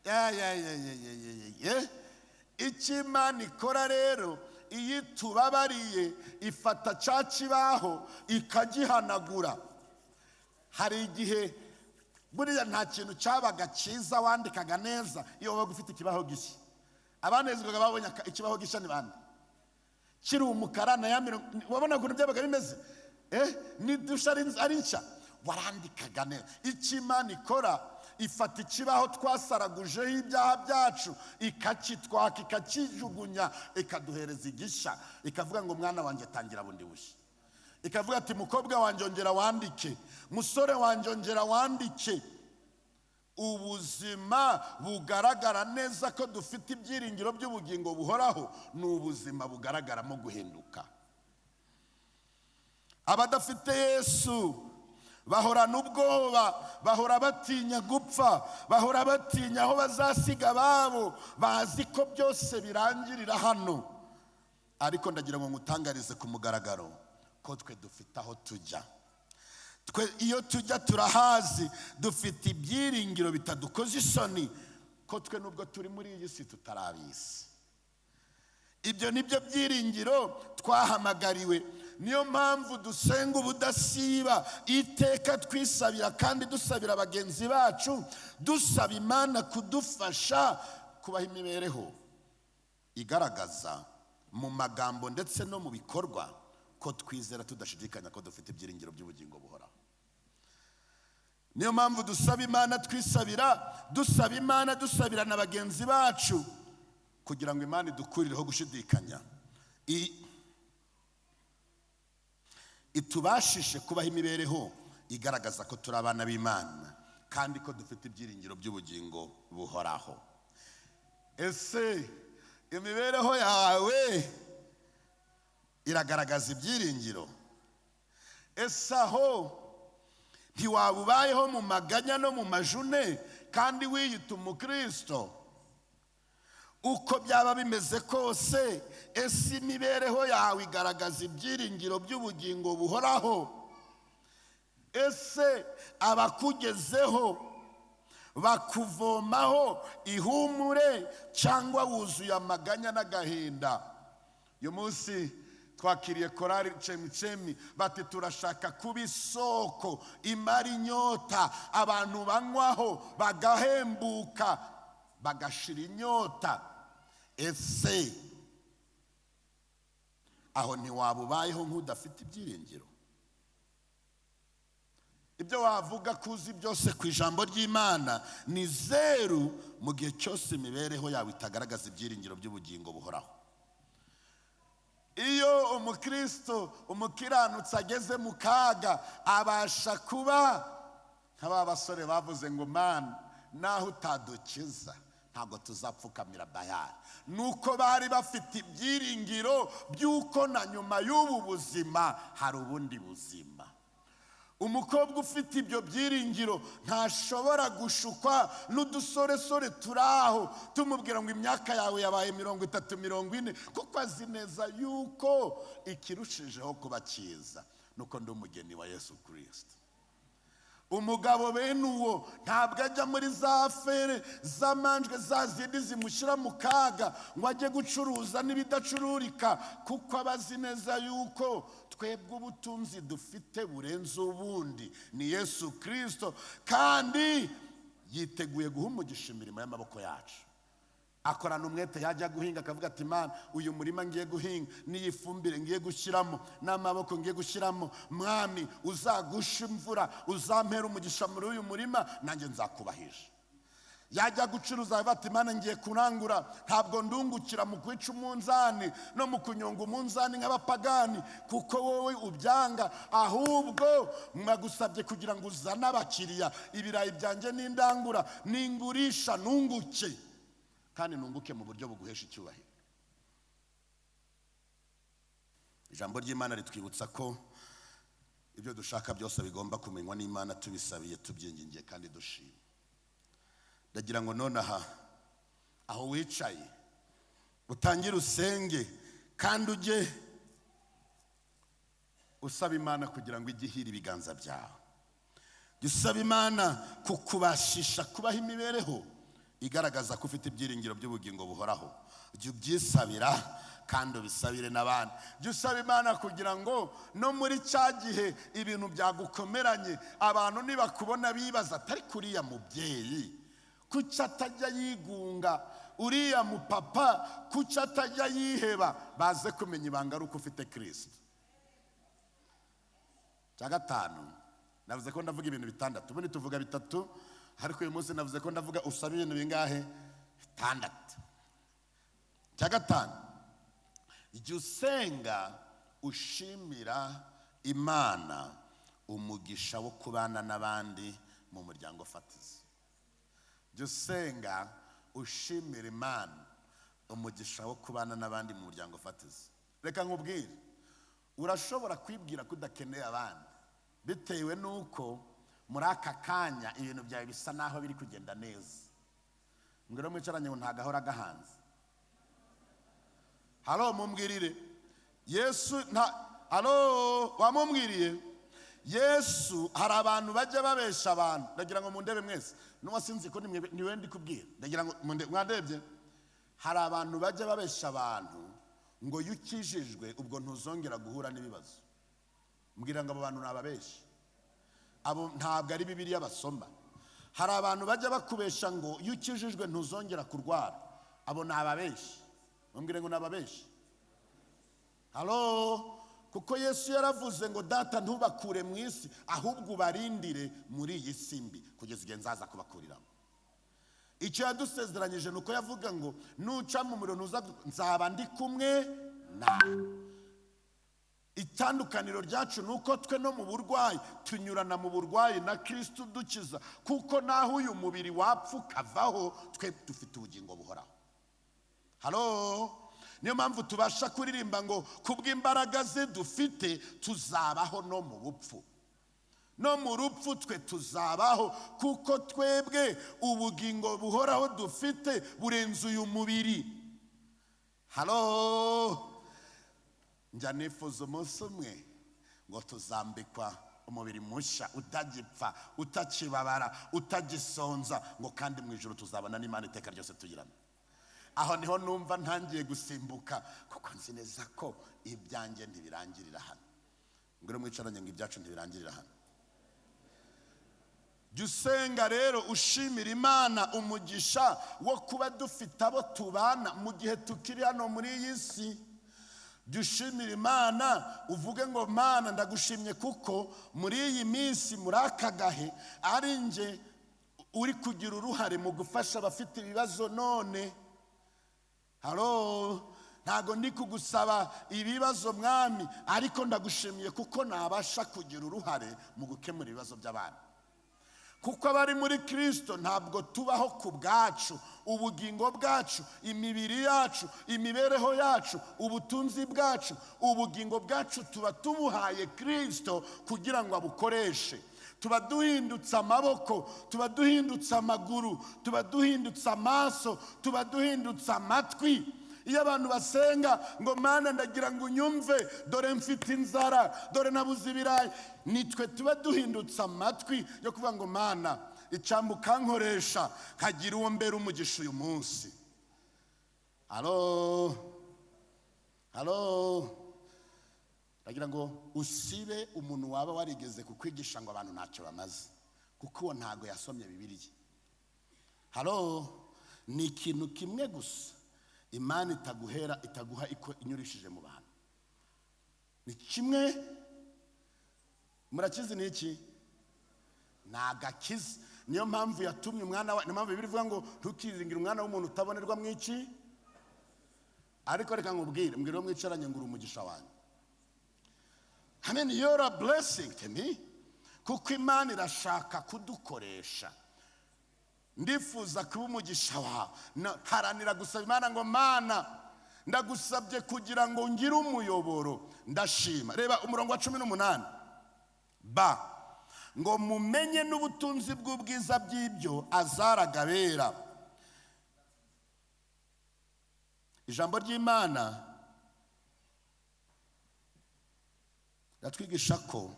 Ya ya ya ya ya ya. Icyo Imana ikora rero, iyo tubabariye ifata cya kibaho ikagihanagura. Hari igihe buriya nta kintu cyabaga cyiza wandikaga neza iyo wabaga ufite ikibaho gishya. Abanezerwaga babonye ikibaho gishya ni bande? Kiri umukara na ya mirongo, wabona ukuntu byabaga bimeze? N'idusha ari nshya, warandikaga neza. Icyo Imana ikora, ifata ikibaho twasaragujeho ibyaha byacu ikakitwaka, ikakijugunya, ikaduhereza igishya, ikavuga ngo mwana wanjye tangira bundi bushya. Ikavuga ati mukobwa wanjye ongera wandike, musore wanjye ongera wandike. Ubuzima bugaragara neza ko dufite ibyiringiro by'ubugingo buhoraho ni ubuzima bugaragaramo guhinduka. Abadafite Yesu bahorana ubwoba, bahora batinya gupfa, bahora batinya aho bazasiga ababo, bazi ko byose birangirira hano. Ariko ndagira ngo ngutangarize ku mugaragaro ko twe dufite aho tujya. Twe iyo tujya turahazi, dufite ibyiringiro bitadukoza isoni ko twe nubwo turi muri iyi si tutarabisi. Ibyo nibyo byiringiro twahamagariwe. Niyo mpamvu dusenga ubudasiba iteka, twisabira kandi dusabira bagenzi bacu, dusaba Imana kudufasha kubaha imibereho igaragaza mu magambo ndetse no mu bikorwa ko twizera tudashidikanya ko dufite ibyiringiro by'ubugingo buhoraho. Niyo mpamvu dusaba Imana, twisabira, dusaba Imana, dusabira na bagenzi bacu kugira ngo Imana idukurireho gushidikanya, itubashishe kubaho imibereho igaragaza ko turi abana b'Imana kandi ko dufite ibyiringiro by'ubugingo buhoraho. Ese imibereho yawe iragaragaza ibyiringiro? Ese aho ntiwaba ubayeho mu maganya no mu majune kandi wiyita umukristo? Uko byaba bimeze kose, ese imibereho yawe igaragaza ibyiringiro by'ubugingo buhoraho? Ese abakugezeho bakuvomaho ihumure cyangwa wuzuye amaganya n'agahinda? Uyu munsi twakiriye korari Chemichemi, bati turashaka kuba isoko imara inyota, abantu banywaho bagahembuka bagashira inyota. Ese aho ntiwaba ubayeho nk'udafite ibyiringiro? Ibyo wavuga kuzi byose ku ijambo ry'Imana ni zeru mu gihe cyose imibereho yawe itagaragaza ibyiringiro by'ubugingo buhoraho. Iyo umukristo umukiranutsi ageze mu kaga, abasha kuba nka ba basore bavuze ngo: "Mana, naho utadukiza ntabwo tuzapfukamira Bayali." Nuko bari bafite ibyiringiro by'uko na nyuma y'ubu buzima hari ubundi buzima. Umukobwa ufite ibyo byiringiro ntashobora gushukwa n'udusoresore turi aho tumubwira ngo imyaka yawe yabaye 30, 40, kuko azi neza yuko ikirushijeho kuba cyiza nuko ndi umugeni wa Yesu Kirisito. Umugabo bene uwo ntabwo ajya muri za affaires z'amanjwe, za zindi zimushyira mu kaga, ngo ajye gucuruza n'ibidacururika, kuko aba azi neza yuko twebwe ubutunzi dufite burenze ubundi ni Yesu Kirisito, kandi yiteguye guha umugisha imirimo y'amaboko yacu. Akorana umwete, yajya guhinga akavuga ati: "Mana, uyu murima ngiye guhinga, n'iyi fumbire ngiye gushyiramo, n'amaboko ngiye gushyiramo, Mwami, uzagusha imvura, uzampera umugisha muri uyu murima, nanjye nzakubahisha." Yajya gucuruza akavuga ati: "Mana, ngiye kurangura, ntabwo ndungukira mu kwica umunzani no mu kunyonga umunzani nk'abapagani, kuko wowe ubyanga, ahubwo mwagusabye kugira ngo uzane abakiriya. Ibirayi byanjye n'indangura ningurisha nunguke, kandi nunguke mu buryo buguhesha icyubahiro." Ijambo ry'Imana ritwibutsa ko ibyo dushaka byose bigomba kumenywa n'Imana tubisabiye, tubyingingiye kandi dushima. Ndagira ngo nonaha aho wicaye utangire usenge, kandi ujye usaba Imana kugira ngo ijye ihira ibiganza byawe. Jya usaba Imana kukubashisha kubaho imibereho igaragaza ko ufite ibyiringiro by'ubugingo buhoraho. Jya ubyisabira kandi ubisabire n'abandi. Jya usaba Imana kugira ngo no muri cya gihe ibintu byagukomeranye, abantu nibakubona bibaza atari kuriya mubyeyi kuki atajya yigunga, uriya mupapa kuki atajya yiheba, baze kumenya ibanga ari uko ufite Kirisito. Cya gatanu, navuze ko ndavuga ibintu bitandatu. Ubundi tuvuga bitatu, ariko uyu munsi navuze ko ndavuga usaba ibintu bingahe? Bitandatu. Cya gatanu, jya usenga ushimira Imana umugisha wo kubana n'abandi mu muryango fatizo. Jya usenga ushimira Imana umugisha wo kubana n'abandi mu muryango fatizo. Reka nkubwire, urashobora kwibwira ko udakeneye abandi bitewe n'uko muri aka kanya ibintu byawe bisa naho biri kugenda neza. Ngwino mwicaranye ngo ntagahora gahanze. Halo, mumbwirire Yesu nta. Halo, wamubwiriye Yesu? Hari abantu bajya babesha abantu. Ndagira ngo mundebe mwese, n'uwasinzi ko niwe ndi kubwira. Ndagira ngo mwandebye. Hari abantu bajya babesha abantu ngo iyo ukijijwe ubwo ntuzongera guhura n'ibibazo. Mbwira ngo abo bantu ni ababeshi, abo ntabwo ari Bibiliya basoma. Hari abantu bajya bakubesha ngo iyo ukijijwe ntuzongera kurwara. Abo ni ababeshi. Mumbwire ngo ni ababeshi. Halo, kuko Yesu yaravuze ngo: "Data, ntubakure mu isi, ahubwo ubarindire muri iyi si mbi kugeza igihe nzaza kubakuriramo." Icyo yadusezeranyije ni uko yavuga ngo nuca mu muriro ntuza, nzaba ndi kumwe nawe. Itandukaniro ryacu ni uko twe no mu burwayi tunyurana mu burwayi na Kirisito udukiza, kuko naho uyu mubiri wapfa ukavaho, twe dufite ubugingo buhoraho. Halo, niyo mpamvu tubasha kuririmba ngo kubw'imbaraga ze dufite tuzabaho no mu bupfu, no mu rupfu twe tuzabaho, kuko twebwe ubugingo buhoraho dufite burenze uyu mubiri. Halo, njya nifuza umunsi umwe ngo tuzambikwa umubiri mushya utagipfa, utakibabara, utagisonza, ngo kandi mu ijoro tuzabona n'Imana iteka ryose tugirana. Aho niho numva ntangiye gusimbuka, kuko nzi neza ko ibyanjye ntibirangirira hano. Ngwino mwicaranye ngo ibyacu ntibirangirira hano. Jya usenga rero ushimira Imana umugisha wo kuba dufite abo tubana mu gihe tukiri hano muri iyi si. Jya ushimira Imana, uvuge ngo: "Mana, ndagushimye kuko muri iyi minsi, muri aka gahe, ari nge uri kugira uruhare mu gufasha abafite ibibazo." None haro, ntabwo ndi kugusaba ibibazo, Mwami, ariko ndagushimiye kuko nabasha kugira uruhare mu gukemura ibibazo by'abantu. Kuko abari muri Kirisito ntabwo tubaho ku bwacu. Ubugingo bwacu, imibiri yacu, imibereho yacu, ubutunzi bwacu, ubugingo bwacu tuba tubuhaye Kirisito kugira ngo abukoreshe. Tuba duhindutse amaboko, tuba duhindutse amaguru, tuba duhindutse amaso, tuba duhindutse amatwi. Iyo abantu basenga ngo: "Mana, ndagira ngo unyumve, dore mfite inzara, dore nabuze ibirayi," nitwe tuba duhindutse amatwi yo kuvuga ngo: "Mana, icyambu ukankoresha nkagira uwo mbera umugisha uyu munsi." Halo, halo! Ndagira ngo usibe umuntu waba warigeze kukwigisha ngo abantu ntacyo bamaze, kuko uwo ntabwo yasomye Bibiliya. Halo, ni ikintu kimwe gusa Imana itaguhera, itaguha iko inyurishije mu bantu, ni kimwe. Murakizi ni iki? Ni agakiza. Niyo mpamvu yatumye umwana wa, niyo mpamvu Bibiliya ivuga ngo ntukiringire umwana w'umuntu utabonerwa mu iki. Ariko reka nkubwire, mbwira uwo mwicaranye ngo uri umugisha wanjye. I mean, you're a blessing to me, kuko Imana irashaka kudukoresha. Ndifuza kuba umugisha wawe. Haranira gusaba Imana ngo: "Mana, ndagusabye kugira ngo ngire umuyoboro." Ndashima. Reba umurongo wa 18 ba, ngo mumenye n'ubutunzi bw'ubwiza bw'ibyo azaragabera. Ijambo ry'Imana riratwigisha ko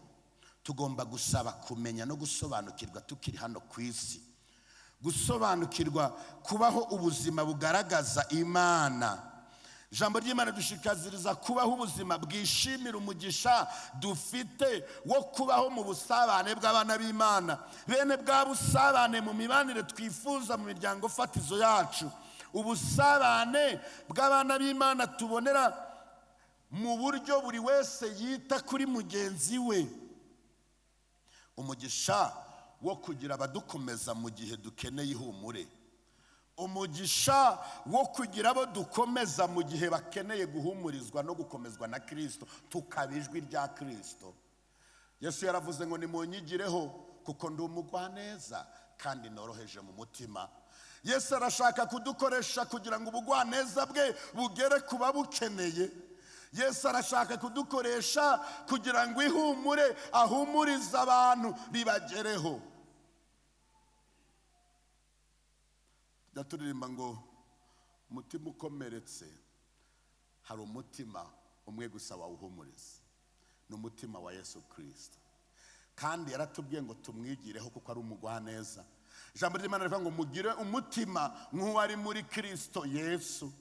tugomba gusaba kumenya no gusobanukirwa tukiri hano ku isi, gusobanukirwa kubaho ubuzima bugaragaza Imana. Ijambo ry'Imana dushikaziriza kubaho ubuzima bwishimira umugisha dufite wo kubaho mu busabane bw'abana b'Imana, bene bwa busabane mu mibanire twifuza mu miryango fatizo yacu, ubusabane bw'abana b'Imana tubonera mu buryo buri wese yita kuri mugenzi we, umugisha wo kugira abadukomeza mu gihe dukeneye ihumure, umugisha wo kugira abo dukomeza mu gihe bakeneye guhumurizwa no gukomezwa na Kirisito, tukaba ijwi rya Kirisito. Yesu yaravuze ngo: "Nimunyigireho, kuko ndi umugwaneza kandi noroheje mu mutima." Yesu arashaka kudukoresha kugira ngo ubugwaneza bwe bugere ku babukeneye. Yesu arashaka kudukoresha kugira ngo ihumure ahumurize abantu ribagereho. Tujya turirimba ngo umutima ukomeretse, hari umutima umwe gusa wawuhumuriza, ni umutima wa Yesu Kirisito. Kandi yaratubwiye ngo tumwigireho kuko ari umugwaneza. Ijambo ry'Imana rivuga ngo mugire umutima nk'uwari muri Kirisito Yesu.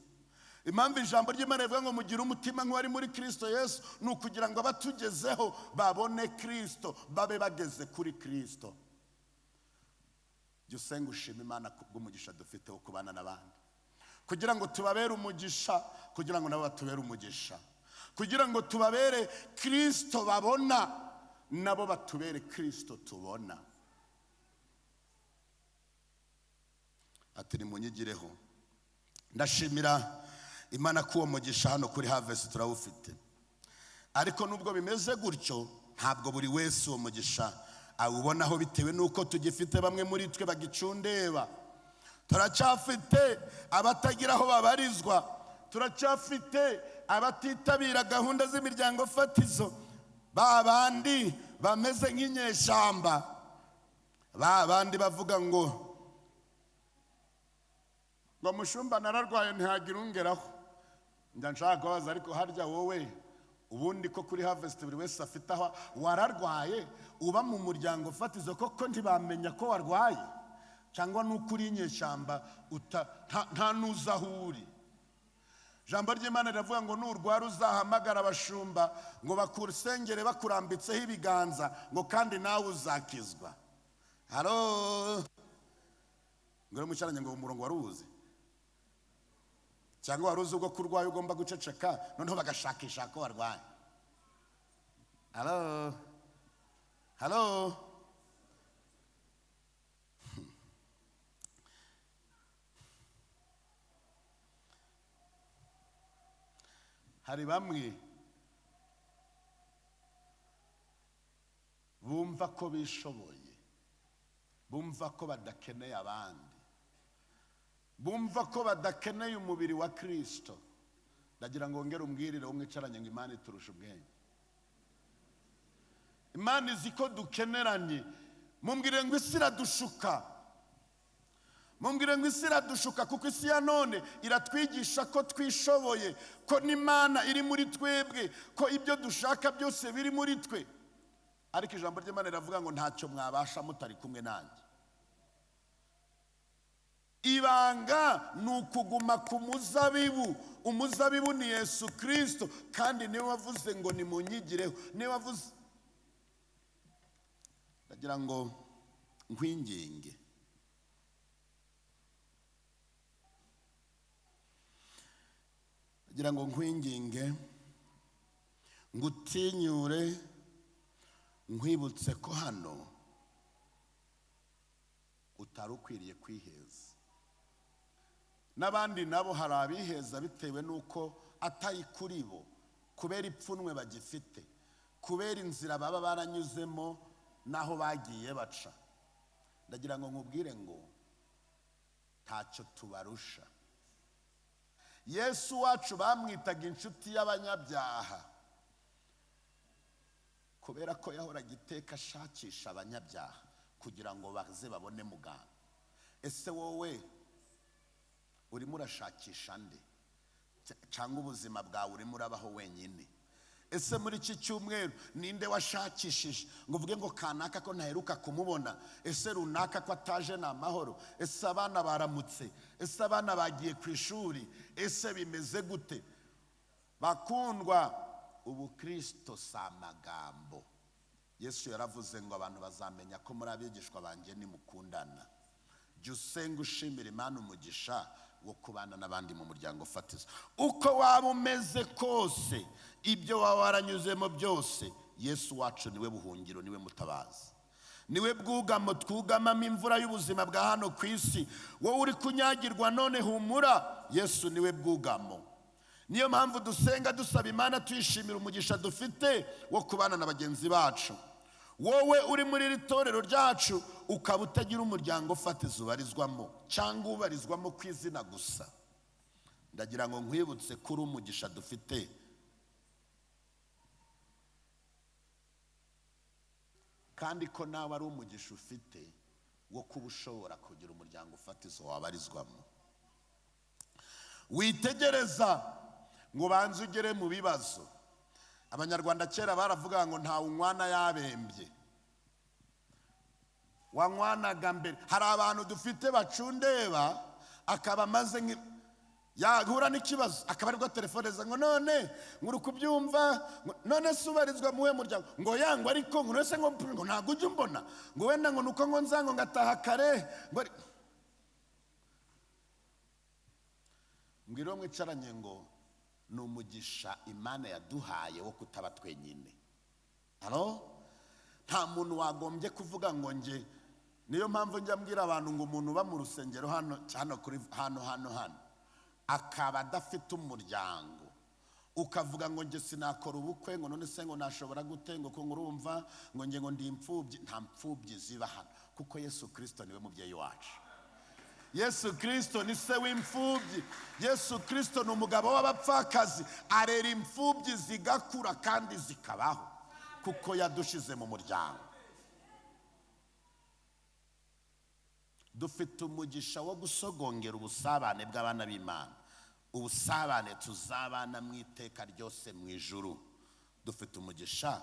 Impamvu ijambo ry'Imana rivuga ngo mugire umutima nk'uwari muri Kirisito Yesu ni ukugira ngo abatugezeho babone Kirisito, babe bageze kuri Kirisito. Jya usenga ushima Imana kubw'umugisha dufite wo kubana n'abandi, kugira ngo tubabere umugisha, kugira ngo nabo batubere umugisha, kugira ngo tubabere Kirisito babona, nabo batubere Kirisito tubona. Ati nimunyigireho. Ndashimira Imana ko uwo mugisha hano kuri Harvest turawufite. Ariko nubwo bimeze gutyo, ntabwo buri wese uwo mugisha awubonaho, bitewe n'uko tugifite bamwe muri twe bagicundeba. Turacyafite abatagira aho babarizwa, turacyafite abatitabira gahunda z'imiryango fatizo, ba bandi bameze nk'inyeshyamba, ba bandi bavuga ngo mushumba nararwaye ntihagira ungeraho. Njya nshaka kubaza, ariko harya wowe ubundi ko kuri Harvest buri wese afite aho wararwaye, uba mu muryango fatizo koko ntibamenya ko warwaye, cyangwa nuko uri inyeshyamba nta nuza aho uri? Ijambo ry'Imana riravuga ngo nurwara uzahamagara abashumba ngo bakusengere bakurambitseho ibiganza, ngo kandi nawe uzakizwa. Halo, ngo mucyaranye ngo umurongo waruzi. Cyangwa wari uzi ubwo ko urwaye ugomba guceceka, noneho bagashakisha ko warwaye? Hello, hello. Hari bamwe bumva ko bishoboye, bumva ko badakeneye abandi, bumva ko badakeneye umubiri wa Kristo. Ndagira ngo ngere umbwirire uwo mwicaranye ngo Imana iturusha ubwenge. Imana izi ko dukeneranye. Mumbwire ngo isi iradushuka. Mumbwire ngo isi iradushuka, kuko isi ya none iratwigisha ko twishoboye, ko n'Imana iri muri twebwe, ko ibyo dushaka byose biri muri twe. Ariko ijambo ry'Imana riravuga ngo ntacyo mwabasha mutari kumwe nanjye. Ibanga ni ukuguma ku muzabibu. Umuzabibu ni Yesu Kristo, kandi niwe wavuze ngo nimunyigireho, niwe wavuze. Ndagira ngo nkwinginge, ndagira ngo nkwinginge, ngutinyure, nkwibutse ko hano utari ukwiriye kwiheza. N'abandi nabo hari abiheza bitewe n'uko atari kuri bo, kubera ipfunwe bagifite, kubera inzira baba baranyuzemo n'aho bagiye baca. Ndagira ngo nkubwire ngo ntacyo tubarusha. Yesu wacu bamwitaga inshuti y'abanyabyaha kubera ko yahoraga iteka ashakisha abanyabyaha kugira ngo baze babone muganga. Ese wowe urimo urashakisha nde? Cyangwa ubuzima bwawe urimo urabaho wenyine? Ese muri iki cyumweru ninde washakishije ngo uvuge ngo kanaka ko ntaheruka kumubona? Ese runaka ko ataje ni amahoro? Ese abana baramutse? Ese abana bagiye ku ishuri? Ese bimeze gute? Bakundwa, ubukristo si amagambo. Yesu yaravuze ngo abantu bazamenya ko muri abigishwa banjye nimukundana. Jya usenga ushimira Imana umugisha wo kubana n'abandi mu muryango fatizo. Uko waba umeze kose, ibyo waba waranyuzemo byose, Yesu wacu niwe buhungiro, niwe mutabazi, niwe bwugamo twugamamo imvura y'ubuzima bwa hano ku isi. Wowe uri kunyagirwa none humura, Yesu niwe bwugamo. Niyo mpamvu dusenga dusaba Imana tuyishimira umugisha dufite wo kubana na bagenzi bacu. Wowe uri muri iri torero ryacu ukaba utagira umuryango fatizo ubarizwamo cyangwa ubarizwamo ku izina gusa, ndagira ngo nkwibutse ko uri umugisha dufite. Kandi ko nawe ari umugisha ufite wo kuba ushobora kugira umuryango fatizo wabarizwamo. Witegereza ngo banze ugere mu bibazo. Abanyarwanda kera baravuga ngo nta unywana yabembye, wanywanaga mbere. Hari abantu dufite bacundeba, akaba amaze yahura n'ikibazo akaba aribwo telefone za ngo none nguri kubyumva, none se ubarizwa muwe muryango, ngo yangwa ariko ngo none se ngo ntabwo ujya umbona, ngo wenda ngo nuko ngo nzango ngataha kare, ngo mbwira mwicaranye ngo ni umugisha Imana yaduhaye wo kutaba twenyine. Halo? Nta muntu wagombye kuvuga ngo nge. Niyo mpamvu njya mbwira abantu ngo umuntu uba mu rusengero hano hano kuri hano hano hano akaba adafite umuryango, ukavuga ngo nge sinakora ubukwe, ngo none se ngo nashobora gute, ngo ko ngurumva ngo nge ngo ndi imfubyi. Nta mfubyi ziba hano, kuko Yesu Kristo niwe mubyeyi wacu. Yesu Kristo ni se w'imfubyi. Yesu Kristo ni umugabo w'abapfakazi, arera imfubyi zigakura kandi zikabaho, kuko yadushize mu muryango. Dufite umugisha wo gusogongera ubusabane bw'abana b'Imana, ubusabane tuzabana mu iteka ryose mu ijuru. Dufite umugisha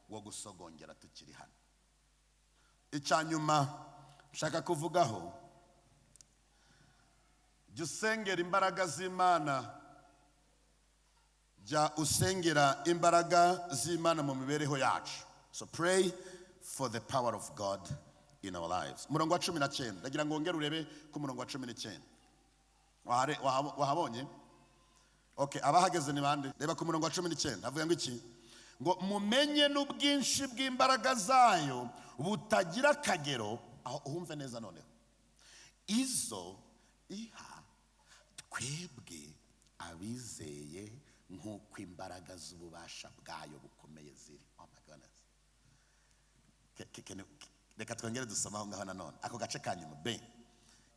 wo gusogongera tukiri hano. Icya nyuma nshaka kuvugaho, jya usengera imbaraga z'Imana, jya usengera imbaraga z'Imana mu mibereho yacu. So pray for the power of God in our lives. Umurongo wa 19, ndagira ngo wongere urebe ku murongo wa 19. Wahabonye? Okay, abahageze ni bande? Reba ku murongo wa 19, avuga ngo iki? Ngo mumenye n'ubwinshi bw'imbaraga zayo butagira akagero. Aho uhumve neza noneho, izo iha twebwe abizeye nk'uko imbaraga z'ububasha bwayo bukomeye ziri. Oh my goodness. Reka twongere dusome aho ngaho nanone ako gace ka nyuma b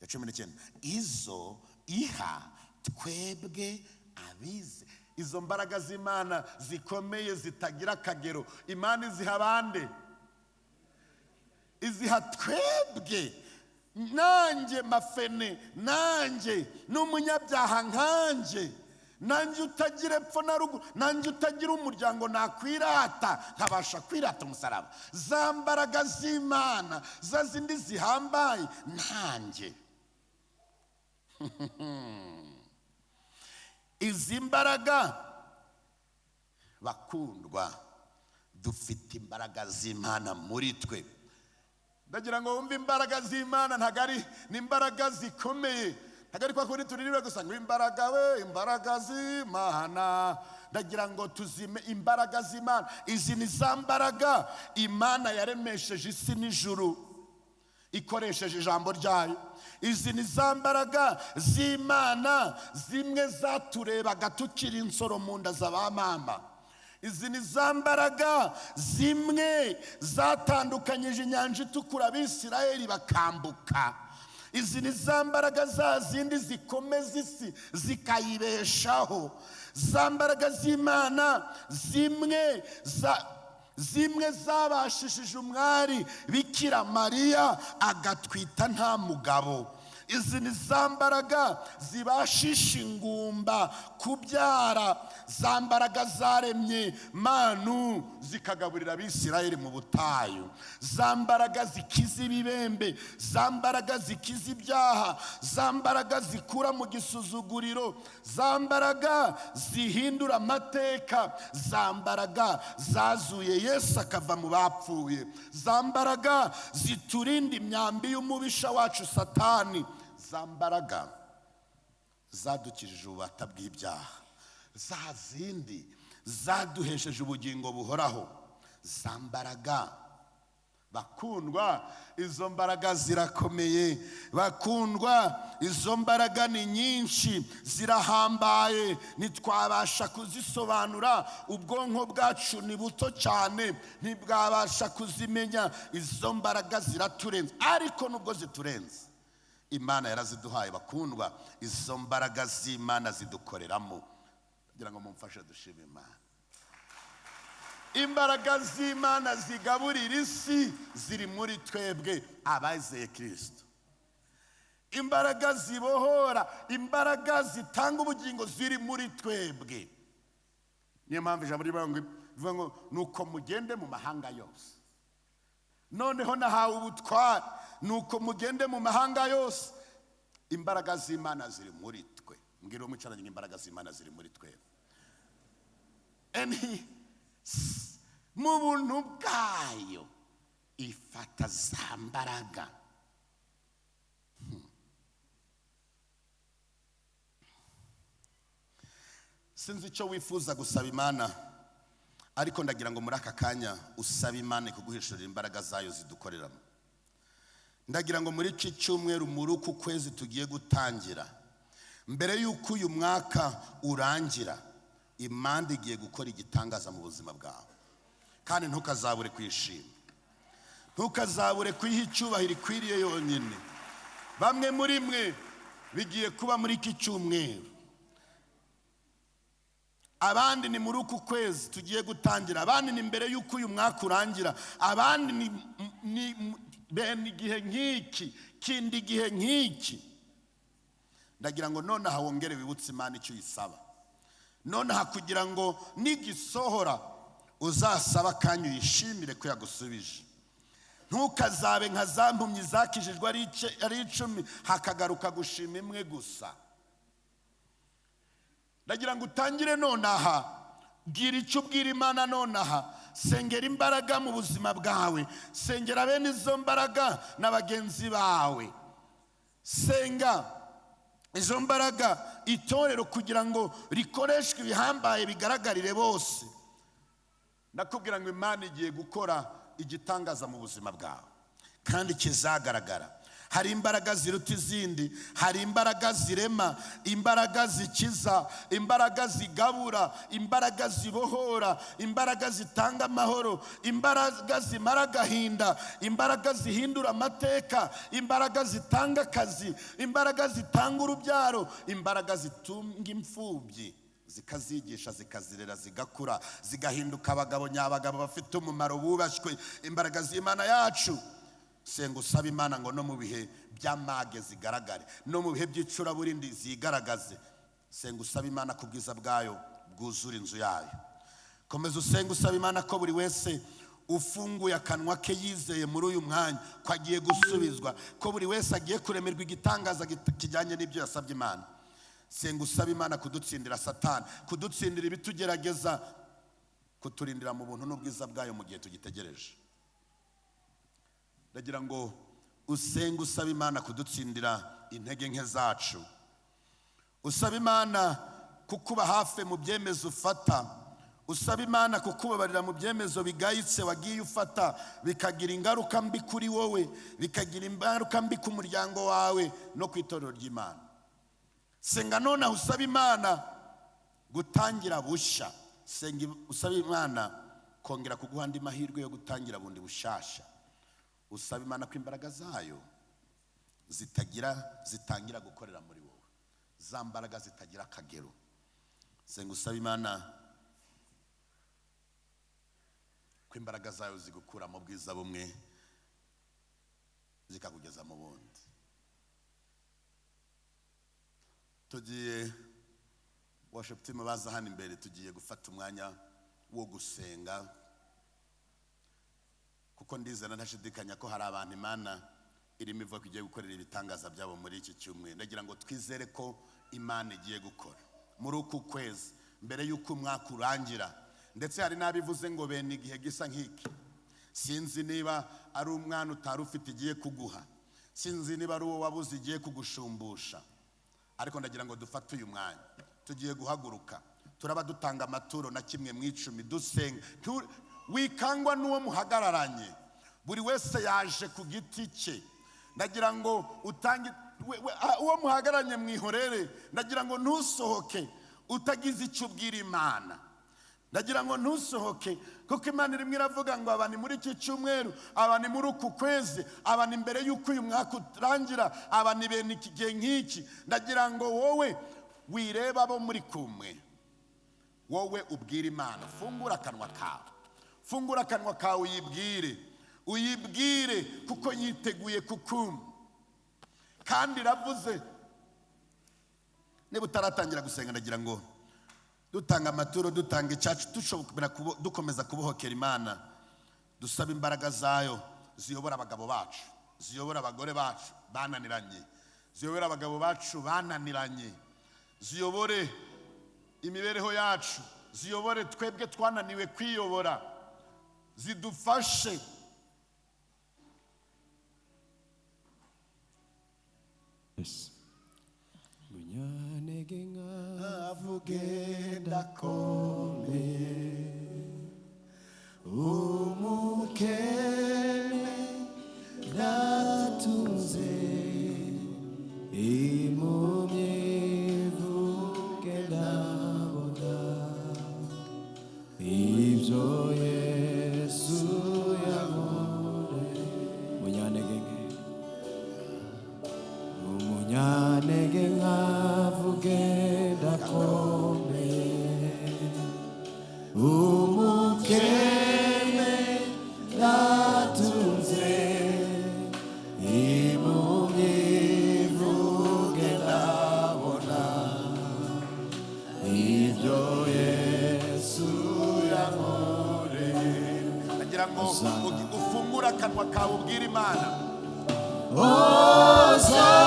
ya 19, izo iha twebwe abize. Izo mbaraga z'Imana zikomeye zitagira akagero, Imana iziha abande? Iziha twebwe. Nanjye mafene, nanjye n'umunyabyaha nkanjye, nanjye utagira epfo na ruguru, nanjye utagira umuryango nakwirata, nkabasha kwirata umusaraba. Za mbaraga z'Imana za zindi zihambaye, nanjye izi mbaraga. Bakundwa, dufite imbaraga z'Imana muri twe. Ndagira ngo wumve imbaraga z'Imana ntabwo ari ni imbaraga zikomeye, ntabwo ari kwa kundi tuririwe gusa ngo imbaraga we, imbaraga z'Imana. Ndagira ngo tuzime imbaraga z'Imana. Izi ni za mbaraga Imana yaremesheje isi n'ijuru ikoresheje ijambo ryayo. Izi ni za mbaraga z'Imana zimwe zaturebaga tukiri insoro mu nda za ba mama. Izi ni za mbaraga zimwe zatandukanyije inyanja itukura Abisirayeli bakambuka. Izi ni za mbaraga za zindi zikomeza isi zikayibeshaho. Za mbaraga z'Imana zimwe zabashishije umwari Bikira Mariya agatwita nta mugabo. Izi ni za mbaraga zibashisha ingumba kubyara. Za mbaraga zaremye manu zikagaburira Abisirayeli mu butayu. Za mbaraga zikiza ibibembe, za mbaraga zikiza ibyaha, za mbaraga zikura mu gisuzuguriro, za mbaraga zihindura amateka, za mbaraga zazuye Yesu akava mu bapfuye, za mbaraga ziturinda imyambi y'umubisha wacu Satani, za mbaraga zadukijije ububata bw'ibyaha, za zindi zaduhesheje ubugingo buhoraho, za mbaraga. Bakundwa, izo mbaraga zirakomeye. Bakundwa, izo mbaraga ni nyinshi, zirahambaye, ntitwabasha kuzisobanura. Ubwonko bwacu ni buto cyane, ntibwabasha kuzimenya. Izo mbaraga ziraturenze, ariko nubwo ziturenze, Imana yaraziduhaye. Bakundwa, izo mbaraga z'Imana zidukoreramo. Kugira ngo mumfashe dushime Imana. Imbaraga z'Imana zigaburira isi ziri muri twebwe abizeye Kristo. Imbaraga zibohora, imbaraga zitanga ubugingo ziri muri twebwe. Niyo mpamvu ijambo rivuga ngo nuko mugende mu mahanga yose. Noneho nahawe ubutware, nuko mugende mu mahanga yose. Imbaraga z'Imana ziri muri twe. Mbwira uwo mwicaranye ngo imbaraga z'Imana ziri muri twe. Mu buntu bwayo ifata za mbaraga. Sinzi icyo wifuza gusaba Imana, ariko ndagira ngo muri aka kanya usabe Imana kuguhishurira imbaraga zayo zidukoreramo. Ndagira ngo muri iki cyumweru, muri uku kwezi tugiye gutangira, mbere y'uko uyu mwaka urangira, Imana igiye gukora igitangaza mu buzima bwawe. Kandi ntukazabure kwishima, ntukazabure kwiha icyubahiro ikwiriye yonyine. Bamwe muri mwe bigiye kuba muri iki cyumweru, abandi ni muri uku kwezi tugiye gutangira, abandi ni mbere y'uko uyu mwaka urangira, abandi ni bene igihe nk'iki, kindi gihe nk'iki. Ndagira ngo nonaha wongere wibutse Imana icyo uyisaba. Nonaha kugira ngo nigisohora uzasaba kandi uyishimire ko yagusubije. Ntukazabe nka za mpumyi zakijijwe ari 10 hakagaruka gushima imwe gusa. Ndagira ngo utangire nonaha, bwira icyo ubwira Imana nonaha, sengera imbaraga mu buzima bwawe, sengera bene izo mbaraga na bagenzi bawe. Senga Izo mbaraga itorero kugira ngo rikoreshwe ibihambaye bigaragarire bose. Ndakubwira ngo Imana igiye gukora igitangaza mu buzima bwawe kandi kizagaragara. Hari imbaraga ziruta izindi, hari imbaraga zirema, imbaraga zikiza, imbaraga zigabura, imbaraga zibohora, imbaraga zitanga amahoro, imbaraga zimara agahinda, imbaraga zihindura amateka, imbaraga zitanga akazi, imbaraga zitanga urubyaro, imbaraga zitunga imfubyi zikazigisha, zikazirera, zigakura, zigahinduka abagabo nyabagabo bafite umumaro bubashywe. Imbaraga z'Imana yacu. Senga usaba Imana ngo no mu bihe by'amage zigaragare, no mu bihe by'icuraburindi zigaragaze. Senga usaba Imana ku bwiza bwayo bwuzura inzu yayo. Komeza usenge usaba Imana ko buri wese ufunguye akanwa ke yizeye muri uyu mwanya ko agiye gusubizwa, ko buri wese agiye kuremerwa igitangaza kijyanye n'ibyo yasabye Imana. Senga usaba Imana kudutsindira Satani, kudutsindira ibitugerageza, kuturindira mu buntu n'ubwiza bwayo mu gihe tugitegereje. Ndagira ngo usenge usaba Imana kudutsindira intege nke zacu, usaba Imana kukuba hafi mu byemezo ufata, usaba Imana kukubabarira mu byemezo bigayitse wagiye ufata bikagira ingaruka mbi kuri wowe, bikagira ingaruka mbi ku muryango wawe no ku itorero ry'Imana. Senga nonaha usaba Imana gutangira bushya. Senga usaba Imana kongera kuguha andi mahirwe yo gutangira bundi bushasha. Usaba Imana ko imbaraga zayo zitangira gukorera muri wowe, za mbaraga zitagira akagero. Senga usaba Imana ko imbaraga zayo zigukura mu bwiza bumwe zikakugeza mu bundi. Tugiye worship team baza hano imbere, tugiye gufata umwanya wo gusenga, kuko ndizera ntashidikanya ko hari abantu Imana irimo ivuga ko igiye gukorera ibitangaza byabo muri iki cyumweru. Ndagira ngo twizere ko Imana igiye gukora muri uku kwezi mbere y'uko umwaka urangira. Ndetse hari n'abivuze ngo bene igihe gisa nk'iki. Sinzi niba ari umwana utari ufite igiye kuguha, sinzi niba ari uwo wabuze igiye kugushumbusha, ariko ndagira ngo dufate uyu mwanya. Tugiye guhaguruka, turaba dutanga amaturo na kimwe mu icumi, dusenga. Wikangwa n'uwo muhagararanye, buri wese yaje ku giti cye. Ndagira ngo utange uwo muhagararanye mwihorere. Ndagira ngo ntusohoke utagize icyo ubwira Imana. Ndagira ngo ntusohoke, kuko Imana irimo iravuga ngo aba ni muri iki cyumweru, aba ni muri uku kwezi, aba ni mbere y'uko uyu mwaka urangira, aba ni bene iki gihe nk'iki. Ndagira ngo wowe wireba abo muri kumwe, wowe ubwira Imana. Fungura akanwa kawe, fungura akanwa kawe, uyibwire, uyibwire, kuko yiteguye kukumva. Kandi iravuze, niba utaratangira gusenga, ndagira ngo dutanga amaturo, dutanga icyacu, dushobora dukomeza kubohokera Imana, dusaba imbaraga zayo ziyobora abagabo bacu, ziyobora abagore bacu bananiranye, ziyobora abagabo bacu bananiranye, ziyobore imibereho yacu, ziyobore twebwe twananiwe kwiyobora, zidufashe. Yes. Munyanege avuge ndakomeye, umukene ndatunze, impumyi ivuge ndabona, ibyo Yesu yankoreye. Munyanege nke, umunyanege nkavuge ndakomeye, umukene ndatunze, impumyi ivuge ndabona, ibyo Yesu yankoreye. Ndagira ngo ufungure akanwa kawe ubwire Imana. Hosana,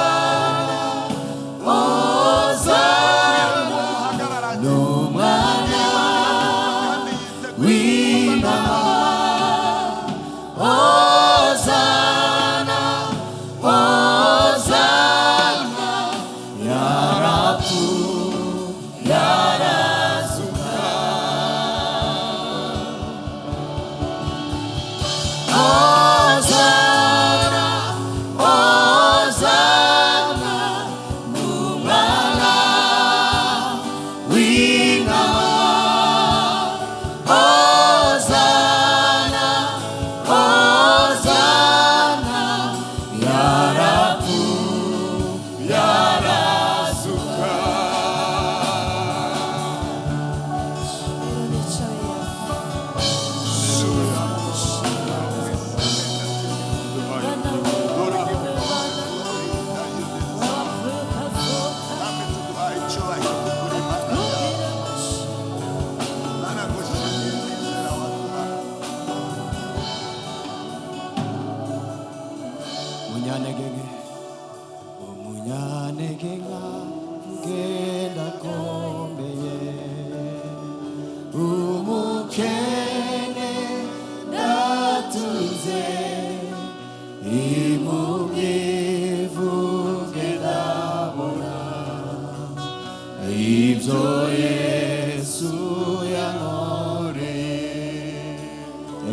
Hosana, Muhagararanye n'umwana kandi yiteguye w'intama. Hosana, Hosana,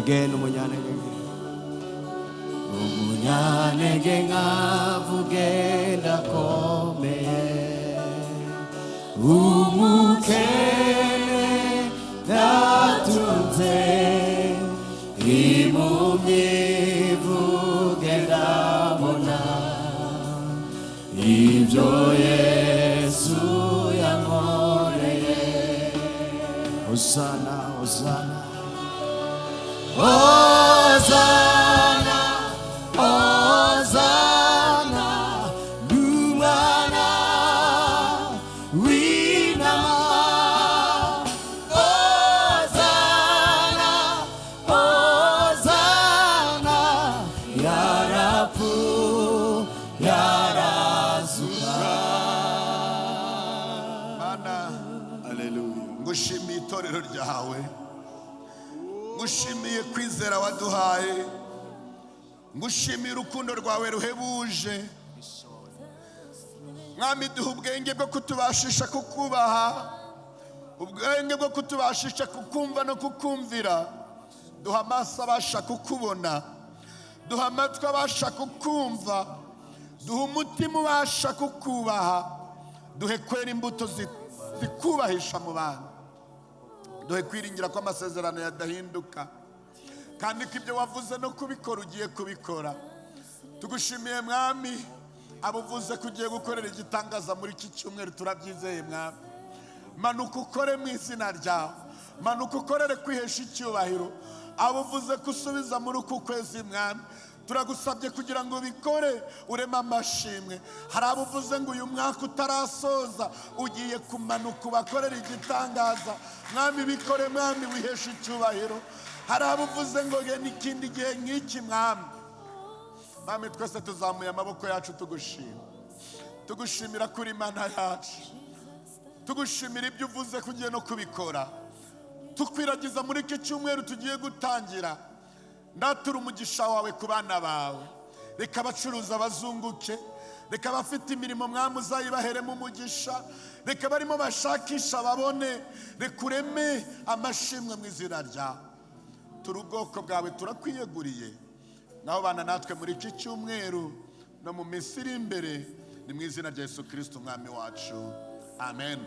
Again, umunyantege nke. Umunyantege nkavuge ndakomeye, umukene ndatunze, impumyi ivuge ndabona, ibyo Yesu yankoreye. Hosana, Hosana, Hosana, Hosana, n'umwana w'intama. Hosana, Hosana, yarapfu yarazuka. Mana, ngushimiye itorero ryawe, ngushimiye kwizera waduhaye, ngushimiye urukundo rwawe ruhebuje. Mwami, duha ubwenge bwo kutubashisha kukubaha, ubwenge bwo kutubashisha kukumva no kukumvira. Duha amaso abasha kukubona, duha amatwi abasha kukumva, duha umutima ubasha kukubaha, duhe kwera imbuto zikubahisha mu bantu, duhe kwiringira ko amasezerano yadahinduka kandi ko ibyo wavuze no kubikora ugiye kubikora. Tugushimiye Mwami, abo uvuze ko ugiye gukorera igitangaza muri iki cyumweru, turabyizeye Mwami. Manuka ukore mu izina ryawe, manuka ukorere kwihesha icyubahiro. Abo uvuze ko usubiza muri uku kwezi, Mwami, turagusabye kugira ngo ubikore, ureme amashimwe. Hari abo uvuze ngo uyu mwaka utarasoza ugiye kumanuka ubakorere igitangaza. Mwami, bikore, Mwami, wiheshe icyubahiro. Hari abo uvuze ngo ge n'ikindi gihe nk'iki, Mwami. Mwami, twese tuzamuye amaboko yacu tugushima, tugushimira kuri Imana yacu, tugushimira ibyo uvuze ko ugiye no kubikora. Tukwiragiza muri iki cyumweru tugiye gutangira. Ndatura umugisha wawe ku bana bawe. Reka abacuruza bazunguke, reka abafite imirimo, Mwami, uzayibaheremo umugisha, reka barimo bashakisha babone, reka ureme amashimwe mu izina ryawe. Turi ubwoko bwawe, turakwiyeguriye. Naho bana natwe muri iki cyumweru no mu minsi iri imbere, ni mu izina rya Yesu Kirisito Umwami wacu, amen.